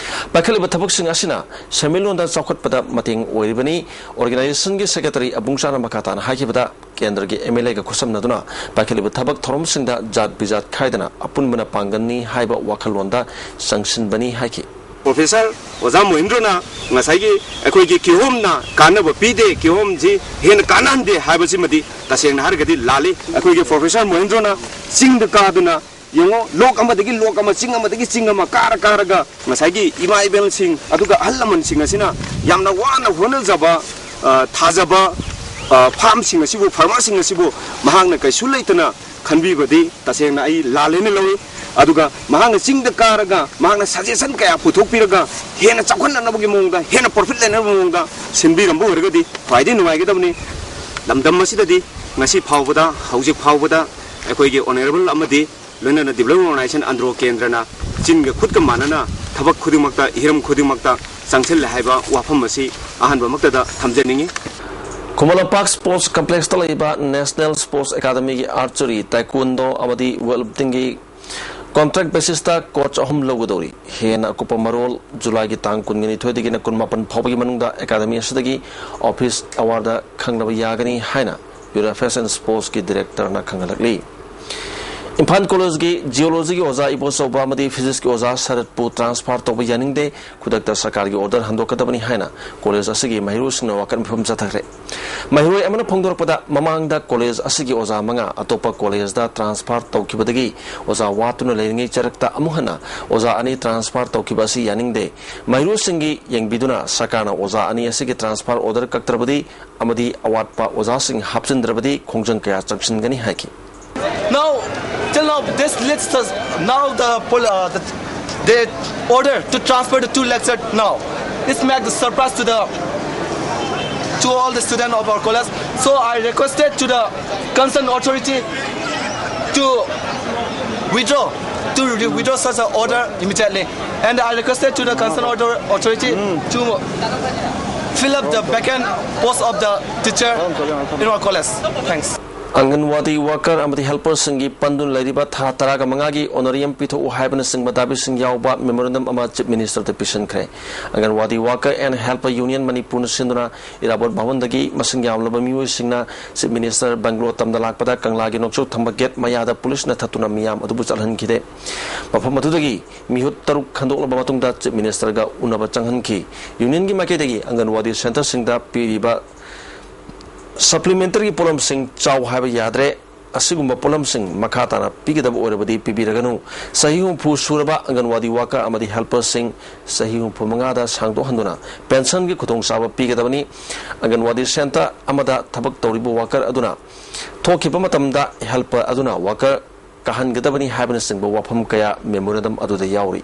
ꯄꯥꯏꯈꯠꯂꯤꯕ ꯊꯕꯛꯁꯤꯡ ꯑꯁꯤꯅ ꯁꯦꯟꯃꯤꯠꯂꯣꯟꯗ ꯆꯥꯎꯈꯠꯄꯗ ꯃꯇꯦꯡ ꯑꯣꯏꯔꯤꯕꯅꯤ꯫ ꯑꯣꯔꯒꯅꯥꯏꯖꯦꯁꯟꯒꯤ ꯁꯦꯀ꯭ꯔꯦꯇꯔꯤ ꯑꯕꯨꯡꯆꯥꯅ ꯃꯈꯥ ꯇꯥꯅ ꯍꯥꯏꯈꯤꯕꯗ, ꯀꯦꯟꯗ꯭ꯔꯒꯤ ꯑꯦꯝ ꯑꯦꯜ ꯑꯦꯒ ꯈꯨꯠꯁꯝꯅꯗꯨꯅ ꯄꯥꯏꯈꯠꯂꯤꯕ ꯊꯕꯛ ꯊꯧꯔꯝꯁꯤꯡꯗ ꯖꯥꯠ ꯕꯤꯖꯥꯠ ꯈꯥꯏꯗꯅ ꯑꯄꯨꯟꯕꯅ ꯄꯥꯡꯒꯜꯅꯤ ꯍꯥꯏꯕ ꯋꯥꯈꯜꯂꯣꯟꯗ ꯆꯪꯁꯤꯟꯕꯅꯤ ꯍꯥꯏꯈꯤ꯫ ꯄ꯭ꯔꯣꯐꯦꯁꯔ ꯑꯣꯖꯥ ꯃꯣꯍꯦꯟꯗ꯭ꯔꯣꯅ ꯉꯁꯥꯏꯒꯤ ꯑꯩꯈꯣꯏꯒꯤ ꯀꯤꯍꯣꯝꯅ ꯀꯥꯟꯅꯕ ꯄꯤꯗꯦ, ꯀꯤꯍꯣꯝꯁꯤ ꯍꯦꯟꯅ ꯀꯥꯟꯅꯍꯟꯗꯦ ꯍꯥꯏꯕꯁꯤꯃꯗꯤ ꯇꯁꯦꯡꯅ ꯍꯥꯏꯔꯒꯗꯤ ꯂꯥꯜꯂꯤ꯫ ꯑꯩꯈꯣꯏꯒꯤ ꯄ꯭ꯔꯣꯐꯦꯁꯔ ꯃꯣꯍꯦꯟꯗ꯭ꯔꯣꯅ ꯆꯤꯡꯗ ꯀꯥꯗꯨꯅ ꯌꯦꯡꯉꯣ, ꯂꯣꯛ ꯑꯃꯗꯒꯤ ꯂꯣꯛ ꯑꯃ, ꯆꯤꯡ ꯑꯃꯗꯒꯤ ꯆꯤꯡ ꯑꯃ ꯀꯥꯔ ꯀꯥꯔꯒ ꯉꯁꯥꯏꯒꯤ ꯏꯃꯥ ꯏꯕꯦꯜꯁꯤꯡ, ꯑꯗꯨꯒ ꯑꯍꯜ ꯂꯃꯟꯁꯤꯡ ꯑꯁꯤꯅ ꯌꯥꯝꯅ ꯋꯥꯅ ꯍꯣꯠꯅꯖꯕ, ꯑ, ꯊꯥꯖꯕ, ꯑ, ꯐꯥꯔꯝꯁꯤꯡ ꯑꯁꯤꯕꯨ, ꯐꯥꯔꯃꯔꯁꯤꯡ ꯑꯁꯤꯕꯨ ꯃꯍꯥꯛꯅ ꯀꯩꯁꯨ ꯂꯩꯇꯅ ꯈꯟꯕꯤꯕꯗꯤ ꯇꯁꯦꯡꯅ ꯑꯩ ꯂꯥꯜꯂꯦꯅ ꯂꯧꯏ꯫ ꯑꯗꯨꯒ ꯃꯍꯥꯛꯅ ꯆꯤꯡꯗ ꯀꯥꯔꯒ ꯃꯍꯥꯛꯅ ꯁꯖꯦꯁꯟ ꯀꯌꯥ ꯄꯨꯊꯣꯛꯄꯤꯔꯒ ꯍꯦꯟꯅ ꯆꯥꯎꯈꯠꯅꯅꯕꯒꯤ ꯃꯑꯣꯡꯗ, ꯍꯦꯟꯅ ꯄ꯭ꯔꯣꯐꯤꯠ ꯂꯩꯅꯕ ꯃꯑꯣꯡꯗ ꯁꯤꯟꯕꯤꯔꯝꯕ ꯑꯣꯏꯔꯒꯗꯤ ꯈ꯭ꯋꯥꯏꯗꯒꯤ ꯅꯨꯡꯉꯥꯏꯒꯗꯕꯅꯤ꯫ ꯂꯝꯗꯝ ꯑꯁꯤꯗꯗꯤ ꯉꯁꯤ ꯐꯥꯎꯕꯗ, ꯍꯧꯖꯤꯛ ꯐꯥꯎꯕꯗ ꯑꯩꯈꯣꯏꯒꯤ ꯑꯣꯅꯔꯦꯕꯜ ꯑꯃꯗꯤ ꯂꯣꯏꯅꯅ ꯗꯤꯕꯦꯂꯞꯃꯦꯟ ꯑꯣꯔꯒꯅꯥꯏꯖꯦꯁꯟ ꯑꯟꯗ꯭ꯔꯣ ꯀꯦꯟꯗ꯭ꯔꯅ ꯆꯤꯟꯒ ꯈꯨꯠꯀ ꯃꯥꯟꯅꯅ ꯊꯕꯛ ꯈꯨꯗꯤꯡꯃꯛꯇ, ꯍꯤꯔꯝ ꯈꯨꯗꯤꯡꯃꯛꯇ ꯆꯪꯁꯤꯜꯂꯦ ꯍꯥꯏꯕ ꯋꯥꯐꯝ ꯑꯁꯤ ꯑꯍꯥꯟꯕꯃꯛꯇꯗ ꯊꯝꯖꯅꯤꯡꯏ꯫ ꯈꯨꯃꯟ ꯂꯝꯄꯥꯛ ꯁ꯭ꯄꯣꯔꯠꯁ ꯀꯝꯄ꯭ꯂꯦꯛꯁꯇ ꯂꯩꯕ ꯅꯦꯁꯅꯦꯜ ꯁ꯭ꯄꯣꯔꯠꯁ ꯑꯦꯀꯥꯗꯃꯤꯒꯤ ꯑꯥꯔꯆꯔꯤ, ꯇꯥꯏꯀꯣꯟꯗꯣ ꯑꯃꯗꯤ ꯋꯦꯠ ꯂꯤꯐꯇꯤꯡꯒꯤ ꯀꯣꯟꯇ꯭ꯔꯦꯛ ꯕꯦꯁꯤꯁꯇ ꯀꯣꯆ ꯑꯍꯨꯝ ꯂꯧꯒꯗꯧꯔꯤ꯫ ꯍꯦꯟꯅ ꯑꯀꯨꯞꯄ ꯃꯔꯣꯜ ꯖꯨꯂꯥꯏꯒꯤ ꯇꯥꯡ ꯀꯨꯟꯒ ꯅꯤꯊꯣꯏꯗꯒꯤꯅ ꯀꯨꯟꯃꯥꯄꯟ ꯐꯥꯎꯕꯒꯤ ꯃꯅꯨꯡꯗ ꯑꯦꯀꯥꯗꯃꯤ ꯑꯁꯤꯗꯒꯤ ꯑꯣꯐꯤꯁ ꯑꯋꯥꯔꯗ ꯈꯪꯅꯕ ꯌꯥꯒꯅꯤ ꯍꯥꯏꯅ ꯌꯨꯠ ꯑꯦꯐꯤꯌꯔꯁ ꯑꯦꯟ ꯁ꯭ꯄꯣꯔꯠꯁꯀꯤ ꯗꯤꯔꯦꯛꯇꯔꯅ ꯈꯪꯍꯜꯂꯛꯂꯤ꯫ ꯏꯝꯐꯥꯜ ꯀꯣꯂꯦꯖꯀꯤ ꯖꯤꯑꯣꯂꯣꯖꯤꯒꯤ ꯑꯣꯖꯥ ꯏꯕꯣꯆꯧꯕ ꯑꯃꯗꯤ ꯐꯤꯖꯤꯛꯁꯀꯤ ꯑꯣꯖꯥ ꯁꯔꯠꯄꯨ ꯇ꯭ꯔꯥꯟꯁꯐꯔ ꯇꯧꯕ ꯌꯥꯅꯤꯡꯗꯦ, ꯈꯨꯗꯛꯇ ꯁꯔꯀꯥꯔꯒꯤ ꯑꯣꯔꯗꯔ ꯍꯟꯗꯣꯛꯀꯗꯕꯅꯤ ꯍꯥꯏꯅ ꯀꯣꯂꯦꯖ ꯑꯁꯤꯒꯤ ꯃꯍꯩꯔꯣꯏꯁꯤꯡꯅ ꯋꯥꯀꯠ ꯃꯤꯐꯝ ꯆꯠꯊꯈ꯭ꯔꯦ꯫ ꯃꯍꯩꯔꯣꯏ ꯑꯃꯅ ꯐꯣꯡꯗꯣꯔꯛꯄꯗ, ꯃꯃꯥꯡꯗ ꯀꯣꯂꯦꯖ ꯑꯁꯤꯒꯤ ꯑꯣꯖꯥ ꯃꯉꯥ ꯑꯇꯣꯞꯄ ꯀꯣꯂꯦꯖꯗ ꯇ꯭ꯔꯥꯟꯁꯐꯔ ꯇꯧꯈꯤꯕꯗꯒꯤ ꯑꯣꯖꯥ ꯋꯥꯠꯇꯨꯅ ꯂꯩꯔꯤꯉꯩ ꯆꯔꯛꯇ ꯑꯃꯨꯛ ꯍꯟꯅ ꯑꯣꯖꯥ ꯑꯅꯤ ꯇ꯭ꯔꯥꯟꯁꯐꯔ ꯇꯧꯈꯤꯕ ꯑꯁꯤ ꯌꯥꯅꯤꯡꯗꯦ꯫ ꯃꯍꯩꯔꯣꯏꯁꯤꯡꯒꯤ ꯌꯦꯡꯕꯤꯗꯨꯅ ꯁꯔꯀꯥꯔꯅ ꯑꯣꯖꯥ ꯑꯅꯤ ꯑꯁꯤꯒꯤ ꯇ꯭ꯔꯥꯟꯁꯐꯔ ꯑꯣꯔꯗꯔ ꯀꯛꯇ꯭ꯔꯕꯗꯤ ꯑꯃꯗꯤ ꯑꯋꯥꯠꯄ ꯑꯣꯖꯥꯁꯤꯡ ꯍꯥꯞꯆꯤꯟꯗ꯭ꯔꯕꯗꯤ ꯈꯣꯡꯖꯪ ꯀꯌꯥ ꯆꯪꯁꯤꯟꯒꯅꯤ ꯍꯥꯏꯈꯤ꯫ Now, till now, this list has, now the, pol- uh, the, the order to transfer the two lecturer now. This make the surprise to the, to all the student of our college. So I requested to the concerned authority to withdraw, to re- withdraw such an order immediately. And I requested to the concerned order authority to fill up the vacant post of the teacher in our college. Thanks. Anganwadi worker ꯑꯃꯗꯤ ꯍꯦꯜꯄꯔꯁꯤꯡꯒꯤ ꯄꯟꯗꯨꯅ ꯂꯩꯔꯤꯕ ꯊꯥ ꯇꯔꯥꯒ ꯃꯉꯥꯒꯤ ꯑꯣꯅꯔꯤꯌꯝ ꯄꯤꯊꯣꯛꯎ ꯍꯥꯏꯕꯅꯆꯤꯡꯕ ꯗꯥꯕꯤꯁꯤꯡ ꯌꯥꯎꯕ ꯃꯦꯃꯣꯔꯦꯟꯗꯝ ꯑꯃ ꯆꯤꯐ ꯃꯤꯅꯤꯁꯇꯔꯗ ꯄꯤꯁꯤꯟꯈ꯭ꯔꯦ꯫ Anganwadi worker and helper union ꯃꯅꯤꯄꯨꯔꯅ ꯁꯤꯟꯗꯨꯅ ꯏꯔꯥꯕꯣꯠ ꯚꯕꯟꯗꯒꯤ ꯃꯁꯤꯡ ꯌꯥꯝꯂꯕ ꯃꯤꯑꯣꯏꯁꯤꯡꯅ ꯆꯤꯐ ꯃꯤꯅꯤꯁꯇꯔ ꯕꯪꯒ꯭ꯂꯣ ꯇꯝꯗ ꯂꯥꯛꯄꯗ ꯀꯪꯂꯥꯒꯤ ꯅꯣꯡꯆꯨꯞ ꯊꯪꯕ ꯒꯦꯠ ꯃꯌꯥꯗ ꯄꯨꯂꯤꯁꯅ ꯊꯠꯇꯨꯅ ꯃꯤꯌꯥꯝ ꯑꯗꯨꯕꯨ ꯆꯠꯍꯟꯈꯤꯗꯦ꯫ ꯃꯐꯝ ꯑꯗꯨꯗꯒꯤ ꯃꯤꯍꯨꯠ ꯇꯔꯨꯛ ꯈꯟꯗꯣꯛꯂꯕ ꯃꯇꯨꯡꯗ ꯆꯤꯐ ꯃꯤꯅꯤꯁꯇꯔꯒ ꯎꯅꯕ ꯆꯪꯍꯟꯈꯤ꯫ ꯌꯨꯅꯤꯌꯟꯒꯤ ꯃꯥꯏꯀꯩꯗꯒꯤ ꯑꯪꯒꯟꯋꯥꯗꯤ ꯁꯦꯟꯇꯔꯁꯤꯡꯗ ꯄꯤꯔꯤꯕ ꯁꯄ꯭ꯂꯤꯃꯦꯟꯇꯔꯤ ꯄꯣꯠꯂꯝꯁꯤꯡ ꯆꯥꯎ ꯍꯥꯏꯕ ꯌꯥꯗ꯭ꯔꯦ꯫ ꯑꯁꯤꯒꯨꯝꯕ ꯄꯣꯠꯂꯝꯁꯤꯡ ꯃꯈꯥ ꯇꯥꯅ ꯄꯤꯒꯗꯕ ꯑꯣꯏꯔꯕꯗꯤ ꯄꯤꯕꯤꯔꯒꯅꯨ꯫ ꯆꯍꯤ ꯍꯨꯝꯐꯨ ꯁꯨꯔꯕ ꯑꯪꯒꯟꯋꯥꯗꯤ ꯋꯥꯀꯔ ꯑꯃꯗꯤ ꯍꯦꯜꯄꯔꯁꯤꯡ ꯆꯍꯤ ꯍꯨꯝꯐꯨ ꯃꯉꯥꯗ ꯁꯥꯡꯗꯣꯛꯍꯟꯗꯨꯅ ꯄꯦꯟꯁꯟꯒꯤ ꯈꯨꯗꯣꯡꯆꯥꯕ ꯄꯤꯒꯗꯕꯅꯤ꯫ ꯑꯪꯒꯟꯋꯥꯗꯤ ꯁꯦꯟꯇꯔ ꯑꯃꯗ ꯊꯕꯛ ꯇꯧꯔꯤꯕ ꯋꯥꯀꯔ ꯑꯗꯨꯅ ꯊꯣꯛꯈꯤꯕ ꯃꯇꯝꯗ ꯍꯦꯜꯄꯔ ꯑꯗꯨꯅ ꯋꯥꯀꯔ ꯀꯥꯍꯟꯒꯗꯕꯅꯤ ꯍꯥꯏꯕꯅꯆꯤꯡꯕ ꯋꯥꯐꯝ ꯀꯌꯥ ꯃꯦꯃꯣꯔꯦꯟꯗꯝ ꯑꯗꯨꯗ ꯌꯥꯎꯔꯤ꯫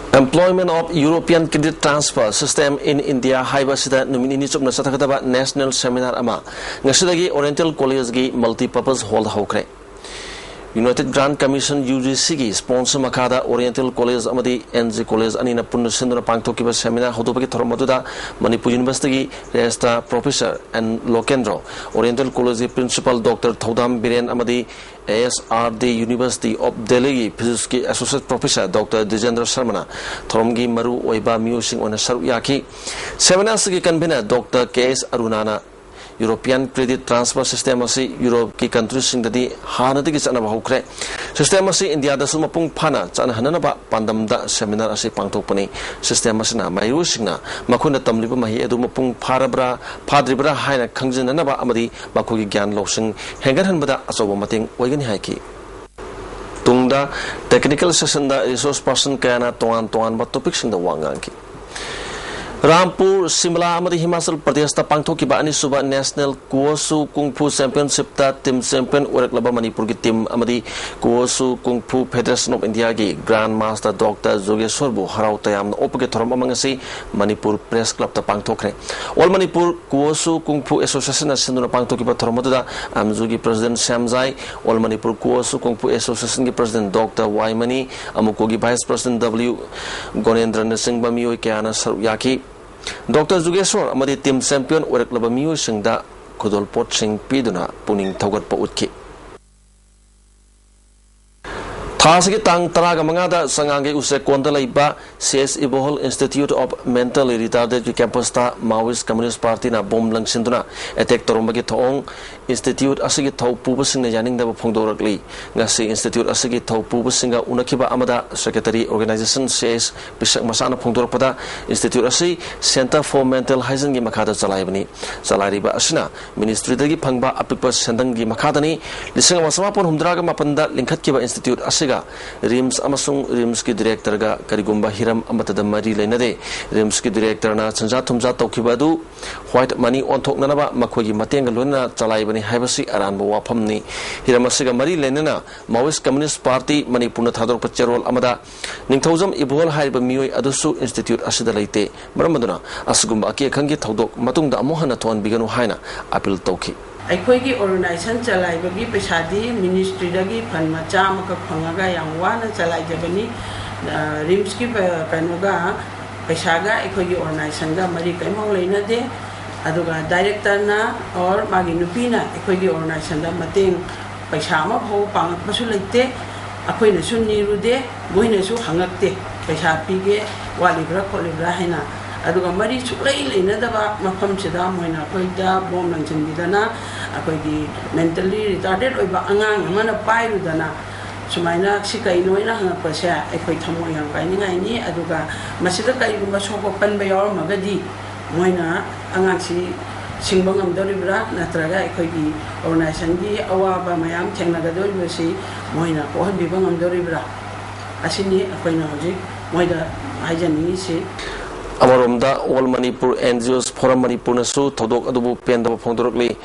Employment of European Credit Transfer System in India ꯍꯥꯏꯕ ꯑꯁꯤꯗ ꯅꯨꯃꯤꯠ ꯅꯤꯅꯤ ꯆꯨꯞꯅ ꯆꯠꯊꯒꯗꯕ ꯅꯦꯁꯅꯦꯜ ꯁꯦꯃꯤꯅꯥꯔ ꯑꯃ ꯉꯁꯤꯗꯒꯤ ꯑꯣꯔꯤꯌꯦꯟꯇꯦꯜ ꯀꯣꯂꯦꯖꯒꯤ ꯃꯜꯇꯤꯄꯔꯄꯁ ꯍꯣꯜꯗ ꯍꯧꯈ꯭ꯔꯦ꯫ ꯌꯨꯅꯥꯏꯇꯦꯗ ꯒ꯭ꯔꯥꯟ ꯀꯃꯤꯁꯟ, ꯌꯨ ꯖꯤ ꯁꯤꯒꯤ ꯁ꯭ꯄꯣꯟꯁꯔ ꯃꯈꯥꯗ ꯑꯣꯔꯤꯌꯦꯟꯇꯦꯜ ꯀꯣꯂꯦꯖ ꯑꯃꯗꯤ ꯑꯦꯟ ꯖꯤ ꯀꯣꯂꯦꯖ ꯑꯅꯤꯅ ꯄꯨꯟꯅ ꯁꯤꯟꯗꯨꯅ ꯄꯥꯡꯊꯣꯛꯈꯤꯕ ꯁꯦꯃꯤꯅꯥꯔ ꯍꯧꯗꯣꯛꯄꯒꯤ ꯊꯧꯔꯝ ꯑꯗꯨꯗ ꯃꯅꯤꯄꯨꯔ ꯌꯨꯅꯤꯚꯔꯁꯤꯇꯤꯒꯤ ꯔꯦꯖꯤꯁꯇ꯭ꯔꯥꯔ ꯄ꯭ꯔꯣꯐꯦꯁꯔ ꯑꯦꯟ ꯂꯣꯀꯦꯟꯗ꯭ꯔꯣ, ꯑꯣꯔꯤꯌꯦꯟꯇꯦꯜ ꯀꯣꯂꯦꯖꯀꯤ ꯄ꯭ꯔꯤꯟꯁꯤꯄꯥꯜ ꯗꯣꯛꯇꯔ ꯊꯧꯗꯥꯝ ꯕꯤꯔꯦꯟ ꯑꯃꯗꯤ A S R D university of ꯗꯦꯜꯂꯤꯒꯤ ꯐꯤꯖꯤꯛꯁꯀꯤ ꯑꯦꯁꯣꯁꯤꯌꯦꯠ ꯄ꯭ꯔꯣꯐꯦꯁꯔ ꯗꯣꯛꯇꯔ ꯗꯤꯖꯦꯟꯗ꯭ꯔ ꯁꯔꯃꯅ ꯊꯧꯔꯝꯒꯤ ꯃꯔꯨ ꯑꯣꯏꯕ ꯃꯤꯑꯣꯏꯁꯤꯡ ꯑꯣꯏꯅ ꯁꯔꯨꯛ ꯌꯥꯈꯤ꯫ ꯁꯦꯃꯤꯅꯥꯔ ꯑꯁꯤꯒꯤ ꯀꯟꯚꯤꯅꯔ ꯗꯣꯛꯇꯔ ꯀꯦ ꯑꯦꯁ ꯑꯔꯨꯅꯥꯅ ꯌꯨꯔꯣꯄꯤꯌꯥꯟ ꯀ꯭ꯔꯦꯗꯤꯠ ꯇ꯭ꯔꯥꯟꯁꯐꯔ ꯁꯤꯁꯇꯦꯝ ꯑꯁꯤ ꯌꯨꯔꯣꯞꯀꯤ ꯀꯟꯇ꯭ꯔꯤꯁꯤꯡꯗꯗꯤ ꯍꯥꯟꯅꯗꯒꯤ ꯆꯠꯅꯕ ꯍꯧꯈ꯭ꯔꯦ꯫ ꯁꯤꯁꯇꯦꯝ ꯑꯁꯤ ꯏꯟꯗꯤꯌꯥꯗꯁꯨ ꯃꯄꯨꯡ ꯐꯥꯅ ꯆꯠꯅꯍꯟꯅꯅꯕ ꯄꯥꯟꯗꯝꯗ ꯁꯦꯃꯤꯅꯥꯔ ꯑꯁꯤ ꯄꯥꯡꯊꯣꯛꯄꯅꯤ꯫ ꯁꯤꯁꯇꯦꯝ ꯑꯁꯤꯅ ꯃꯍꯩꯔꯣꯏꯁꯤꯡꯅ ꯃꯈꯣꯏꯅ ꯇꯝꯂꯤꯕ ꯃꯍꯩ ꯑꯗꯨ ꯃꯄꯨꯡ ꯐꯥꯔꯕ꯭ꯔꯥ ꯐꯥꯗ꯭ꯔꯤꯕ꯭ꯔꯥ ꯍꯥꯏꯅ ꯈꯪꯖꯤꯟꯅꯅꯕ ꯑꯃꯗꯤ ꯃꯈꯣꯏꯒꯤ ꯒ꯭ꯌꯥꯟ ꯂꯧꯁꯤꯡ ꯍꯦꯟꯒꯠꯍꯟꯕꯗ ꯑꯆꯧꯕ ꯃꯇꯦꯡ ꯑꯣꯏꯒꯅꯤ ꯍꯥꯏꯈꯤ꯫ ꯇꯨꯡꯗ ꯇꯦꯛꯅꯤꯀꯦꯜ ꯁꯦꯁꯟꯗ ꯔꯤꯁꯣꯔꯁ ꯄꯔꯁꯟ ꯀꯌꯥꯅ ꯇꯣꯉꯥꯟ ꯇꯣꯉꯥꯟꯕ ꯇꯣꯄꯤꯛꯁꯤꯡꯗ ꯋꯥ ꯉꯥꯡꯈꯤ꯫ ꯔꯥꯝꯄꯨꯔ, ꯁꯤꯝꯂꯥ ꯑꯃꯗꯤ ꯍꯤꯃꯥꯆꯜ ꯄ꯭ꯔꯗꯦꯁꯇ ꯄꯥꯡꯊꯣꯛꯈꯤꯕ ꯑꯅꯤꯁꯨꯕ ꯅꯦꯁꯅꯦꯜ ꯀꯨꯋꯣꯁꯨ ꯀꯨꯡꯐꯨ ꯆꯦꯝꯄꯤꯌꯟꯁꯤꯞꯇ ꯇꯤꯝ ꯆꯦꯝꯄꯤꯌꯟ ꯑꯣꯏꯔꯛꯂꯕ ꯃꯅꯤꯄꯨꯔꯒꯤ ꯇꯤꯝ ꯑꯃꯗꯤ ꯀꯨꯋꯣꯁꯨ ꯀꯨꯡꯐꯨ ꯐꯦꯗꯔꯦꯁꯟ ꯑꯣꯐ ꯏꯟꯗꯤꯌꯥꯒꯤ ꯒ꯭ꯔꯥꯟ ꯃꯥꯁꯇꯔ ꯗꯣꯛꯇꯔ ꯖꯣꯒꯦꯁꯣꯔꯕꯨ ꯍꯔꯥꯎ ꯇꯌꯥꯝꯅ ꯑꯣꯛꯄꯒꯤ ꯊꯧꯔꯝ ꯑꯃ ꯉꯁꯤ ꯃꯅꯤꯄꯨꯔ ꯄ꯭ꯔꯦꯁ ꯀ꯭ꯂꯕꯇ ꯄꯥꯡꯊꯣꯛꯈ꯭ꯔꯦ꯫ ꯑꯣꯜ ꯃꯅꯤꯄꯨꯔ ꯀꯨꯋꯣꯁꯨ ꯀꯨꯡꯐꯨ ꯑꯦꯁꯣꯁꯤꯌꯦꯁꯟꯅ ꯁꯤꯟꯗꯨꯅ ꯄꯥꯡꯊꯣꯛꯈꯤꯕ ꯊꯧꯔꯝ ꯑꯗꯨꯗ ꯑꯦꯝꯖꯨꯒꯤ president Shyamjai, all Manipur kuoshu kung fu ꯑꯦꯁꯣꯁꯤꯌꯦꯁꯟꯒꯤ ꯄ꯭ꯔꯁꯤꯗꯦꯟ ꯗꯣꯛꯇꯔ ꯋꯥꯏꯃꯅꯤ, ꯑꯃꯨꯀꯣꯒꯤ ꯚꯥꯏꯁ ꯄ꯭ꯔꯁꯤꯗꯦꯟ ꯗꯕ꯭ꯂꯤꯎ ꯒꯣꯅꯦꯟꯗ꯭ꯔꯅꯆꯤꯡꯕ ꯃꯤꯑꯣꯏ ꯀꯌꯥꯅ ꯁꯔꯨꯛ ꯌꯥꯈꯤ꯫ ꯗꯣꯛꯇꯔ ꯖꯨꯒꯦꯁꯣꯔ ꯑꯃꯗꯤ ꯇꯤꯝ ꯆꯦꯝꯄꯤꯌꯟ ꯑꯣꯏꯔꯛꯂꯕ ꯃꯤꯑꯣꯏꯁꯤꯡꯗ ꯈꯨꯗꯣꯜꯄꯣꯠꯁꯤꯡ ꯄꯤꯗꯨꯅ ꯄꯨꯛꯅꯤꯡ ꯊꯧꯒꯠꯄ ꯎꯠꯈꯤ꯫ ꯊꯥ ꯑꯁꯤꯒꯤ ꯇꯥꯡ ꯇꯔꯥꯒ ꯃꯉꯥꯗ ꯆꯉꯥꯡꯒꯩ ꯎꯆꯦꯛꯀꯣꯟꯗ ꯂꯩꯕ C S Ibohal Institute of Mentally Retardedꯀꯤ campusꯇ Maoist Communist Partyꯅ ꯕꯣꯝ ꯂꯪꯁꯤꯟꯗꯨꯅ attack ꯇꯧꯔꯝꯕꯒꯤ ꯊꯧꯑꯣꯡ institute ꯑꯁꯤꯒꯤ ꯊꯧ ꯄꯨꯕꯁꯤꯡꯅ ꯌꯥꯅꯤꯡꯗꯕ ꯐꯣꯡꯗꯣꯔꯛꯂꯤ꯫ ꯉꯁꯤ institute ꯑꯁꯤꯒꯤ ꯊꯧ ꯄꯨꯕꯁꯤꯡꯒ ꯎꯅꯈꯤꯕ ꯑꯃꯗ secretary organization ꯁꯤ ꯑꯦꯁ ꯄꯤꯁꯛ ꯃꯆꯥꯅ ꯐꯣꯡꯗꯣꯔꯛꯄꯗ, institute ꯑꯁꯤ Centre for Mental Hygieneꯒꯤ ꯃꯈꯥꯗ ꯆꯂꯥꯏꯕꯅꯤ꯫ ꯆꯂꯥꯏꯔꯤꯕ ꯑꯁꯤꯅ ministryꯗꯒꯤ ꯐꯪꯕ ꯑꯄꯤꯛꯄ ꯁꯦꯟꯗꯪꯒꯤ ꯃꯈꯥꯗꯅꯤ꯫ ꯂꯤꯁꯤꯡ ꯑꯃ ꯆꯃꯥꯄꯟ ꯍꯨꯝꯗ꯭ꯔꯥꯒ ꯃꯥꯄꯟꯗ ꯂꯤꯡꯈꯠꯈꯤꯕ institute ꯑꯁꯤꯒ RIMS ꯑꯃꯁꯨꯡ RIMSꯀꯤ directorꯒ ꯀꯔꯤꯒꯨꯝꯕ ꯍꯤꯔꯝ ꯑꯃꯠꯇꯗ ꯃꯔꯤ ꯂꯩꯅꯗꯦ꯫ RIMSꯀꯤ directorꯅ ꯁꯦꯟꯖꯥ ꯊꯨꯝꯖꯥ ꯇꯧꯈꯤꯕ ꯑꯗꯨ white money ꯑꯣꯟꯊꯣꯛꯅꯅꯕ ꯃꯈꯣꯏꯒꯤ ꯃꯇꯦꯡꯒ ꯂꯣꯏꯅꯅ ꯆꯂꯥꯏꯕꯅꯤ ꯍꯥꯏꯕꯁꯤ ꯑꯔꯥꯟꯕ ꯋꯥꯐꯝꯅꯤ꯫ ꯍꯤꯔꯝ ꯑꯁꯤꯒ ꯃꯔꯤ ꯂꯩꯅꯅ Maoist Communist Party ꯃꯅꯤꯄꯨꯔꯅ ꯊꯥꯗꯣꯔꯛꯄ ꯆꯦꯔꯣꯜ ꯑꯃꯗ ꯅꯤꯡꯊꯧꯖꯝ ꯏꯕꯣꯍꯜ ꯍꯥꯏꯔꯤꯕ ꯃꯤꯑꯣꯏ ꯑꯗꯨꯁꯨ institute ꯑꯁꯤꯗ ꯂꯩꯇꯦ꯫ ꯃꯔꯝ ꯑꯗꯨꯅ ꯑꯁꯤꯒꯨꯝꯕ ꯑꯀꯤ ꯑꯈꯪꯒꯤ ꯊꯧꯗꯣꯛ ꯃꯇꯨꯡꯗ ꯑꯃꯨꯛ ꯍꯟꯅ ꯊꯣꯛꯍꯟꯕꯤꯒꯅꯨ ꯍꯥꯏꯅ appeal ꯇꯧꯈꯤ꯫ ꯑꯩꯈꯣꯏꯒꯤ organization ꯆꯂꯥꯏꯕꯒꯤ ꯄꯩꯁꯥꯗꯤ ministryꯗꯒꯤ fund ꯃꯆꯥ ꯑꯃꯈꯛ ꯐꯪꯉꯒ ꯌꯥꯝ ꯋꯥꯅ ꯆꯂꯥꯏꯖꯕꯅꯤ꯫ ꯑ, RIMSꯀꯤ ꯄ-, ꯀꯩꯅꯣꯒ ꯄꯩꯁꯥꯒ ꯑꯩꯈꯣꯏꯒꯤ organizationꯒ ꯃꯔꯤ ꯀꯔꯤꯝꯐꯥꯎ ꯂꯩꯅꯗꯦ꯫ ꯑꯗꯨꯒ directorꯅ or ꯃꯥꯒꯤ ꯅꯨꯄꯤꯅ ꯑꯩꯈꯣꯏꯒꯤ organizationꯗ ꯃꯇꯦꯡ ꯄꯩꯁꯥ ꯑꯃꯐꯥꯎ ꯄꯥꯡꯉꯛꯄꯁꯨ ꯂꯩꯇꯦ꯫ ꯑꯩꯈꯣꯏꯅꯁꯨ ꯅꯤꯔꯨꯗꯦ, ꯃꯣꯏꯅꯁꯨ ꯍꯪꯉꯛꯇꯦ, ꯄꯩꯁꯥ ꯄꯤꯒꯦ, ꯋꯥꯠꯂꯤꯕ꯭ꯔꯥ ꯈꯣꯠꯂꯤꯕ꯭ꯔꯥ ꯍꯥꯏꯅ꯫ ꯑꯗꯨꯒ ꯃꯔꯤ ꯁꯨꯛꯂꯩ ꯂꯩꯅꯗꯕ ꯃꯐꯝꯁꯤꯗ ꯃꯣꯏꯅ ꯑꯩꯈꯣꯏꯗ ꯕꯣꯝ ꯂꯪꯁꯤꯟꯕꯤꯗꯅ, ꯑꯩꯈꯣꯏꯒꯤ mentally retarded ꯑꯣꯏꯕ ꯑꯉꯥꯡ ꯑꯃꯅ ꯄꯥꯏꯔꯨꯗꯅ, ꯁꯨꯃꯥꯏꯅ "ꯁꯤ ꯀꯩꯅꯣ?" ꯍꯥꯏꯅ ꯍꯪꯉꯛꯄꯁꯦ ꯑꯩꯈꯣꯏ ꯊꯃꯣꯏ ꯌꯥꯝ ꯀꯥꯏꯅꯤꯡꯉꯥꯏꯅꯤ꯫ ꯑꯗꯨꯒ ꯃꯁꯤꯗ ꯀꯔꯤꯒꯨꯝꯕ ꯁꯣꯛꯄ ꯄꯟꯕ ꯌꯥꯎꯔꯝꯃꯒꯗꯤ, ꯃꯣꯏꯅ ꯑꯉꯥꯡꯁꯤ ꯁꯤꯡꯕ ꯉꯝꯗꯧꯔꯤꯕ꯭ꯔꯥ, ꯅꯠꯇ꯭ꯔꯒ ꯑꯩꯈꯣꯏꯒꯤ organizationꯒꯤ ꯑꯋꯥꯕ ꯃꯌꯥꯝ ꯊꯦꯡꯅꯒꯗꯧꯔꯤꯕꯁꯤ ꯃꯣꯏꯅ ꯀꯣꯛꯍꯟꯕꯤꯕ ꯉꯝꯗꯧꯔꯤꯕ꯭ꯔꯥ? ꯑꯁꯤꯅꯤ ꯑꯩꯈꯣꯏꯅ ꯍꯧꯖꯤꯛ ꯃꯣꯏꯗ ꯍꯥꯏꯖꯅꯤꯡꯉꯤꯁꯤ꯫ ꯑꯃꯔꯣꯝꯗ, All Manipur NGOs Forum ꯃꯅꯤꯄꯨꯔꯅꯁꯨ ꯊꯧꯗꯣꯛ ꯑꯗꯨꯕꯨ ꯄꯦꯟꯗꯕ ꯐꯣꯡꯗꯣꯔꯛꯂꯤ꯫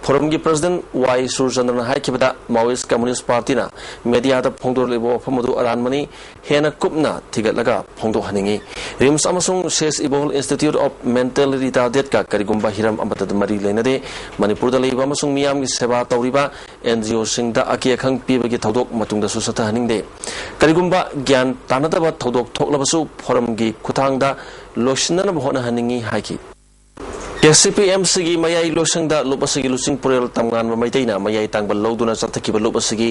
Forumꯒꯤ president ꯋꯥꯏ ꯁꯨꯔꯆꯟꯗ꯭ꯔꯅ ꯍꯥꯏꯈꯤꯕꯗ, Maoist Communist Partyꯅ mediaꯗ ꯐꯣꯡꯗꯣꯔꯛꯂꯤꯕ ꯋꯥꯐꯝ ꯑꯗꯨ ꯑꯔꯥꯟꯕꯅꯤ, ꯍꯦꯟꯅ ꯀꯨꯞꯅ ꯊꯤꯒꯠꯂꯒ ꯐꯣꯡꯗꯣꯛꯍꯟꯅꯤꯡꯏ꯫ RIMS ꯑꯃꯁꯨꯡ ꯁꯤ S Ibohal Institute of Mentally Retardedꯀ ꯀꯔꯤꯒꯨꯝꯕ ꯍꯤꯔꯝ ꯑꯃꯠꯇꯗ ꯃꯔꯤ ꯂꯩꯅꯗꯦ꯫ ꯃꯅꯤꯄꯨꯔꯗ ꯂꯩꯕ ꯑꯃꯁꯨꯡ ꯃꯤꯌꯥꯝꯒꯤ ꯁꯦꯕꯥ ꯇꯧꯔꯤꯕ NGOꯁꯤꯡꯗ ꯑꯀꯤ ꯑꯈꯪ ꯄꯤꯕꯒꯤ ꯊꯧꯗꯣꯛ ꯃꯇꯨꯡꯗꯁꯨ ꯆꯠꯊꯍꯟꯅꯤꯡꯗꯦ꯫ ꯀꯔꯤꯒꯨꯝꯕ ꯒ꯭ꯌꯥꯟ ꯇꯥꯅꯗꯕ ꯊꯧꯗꯣꯛ ꯊꯣꯛꯂꯕꯁꯨ Forumꯒꯤ ꯈꯨꯠꯊꯥꯡꯗ ꯂꯣꯏꯁꯤꯟꯅꯅꯕ ꯍꯣꯠꯅꯍꯟꯅꯤꯡꯏ ꯍꯥꯏꯈꯤ꯫ ꯀꯦ ꯁꯤ ꯄꯤ ꯑꯦꯝ ꯁꯤꯒꯤ ꯃꯌꯥꯏ ꯂꯣꯏꯁꯪꯗ ꯂꯨꯞ ꯑꯁꯤꯒꯤ ꯂꯨꯆꯤꯡ ꯄꯨꯔꯦꯜ ꯇꯝꯉꯥꯟꯕ ꯃꯩꯇꯩꯅ ꯃꯌꯥꯏ ꯇꯥꯡꯕ ꯂꯧꯗꯨꯅ ꯆꯠꯊꯈꯤꯕ ꯂꯨꯞ ꯑꯁꯤꯒꯤ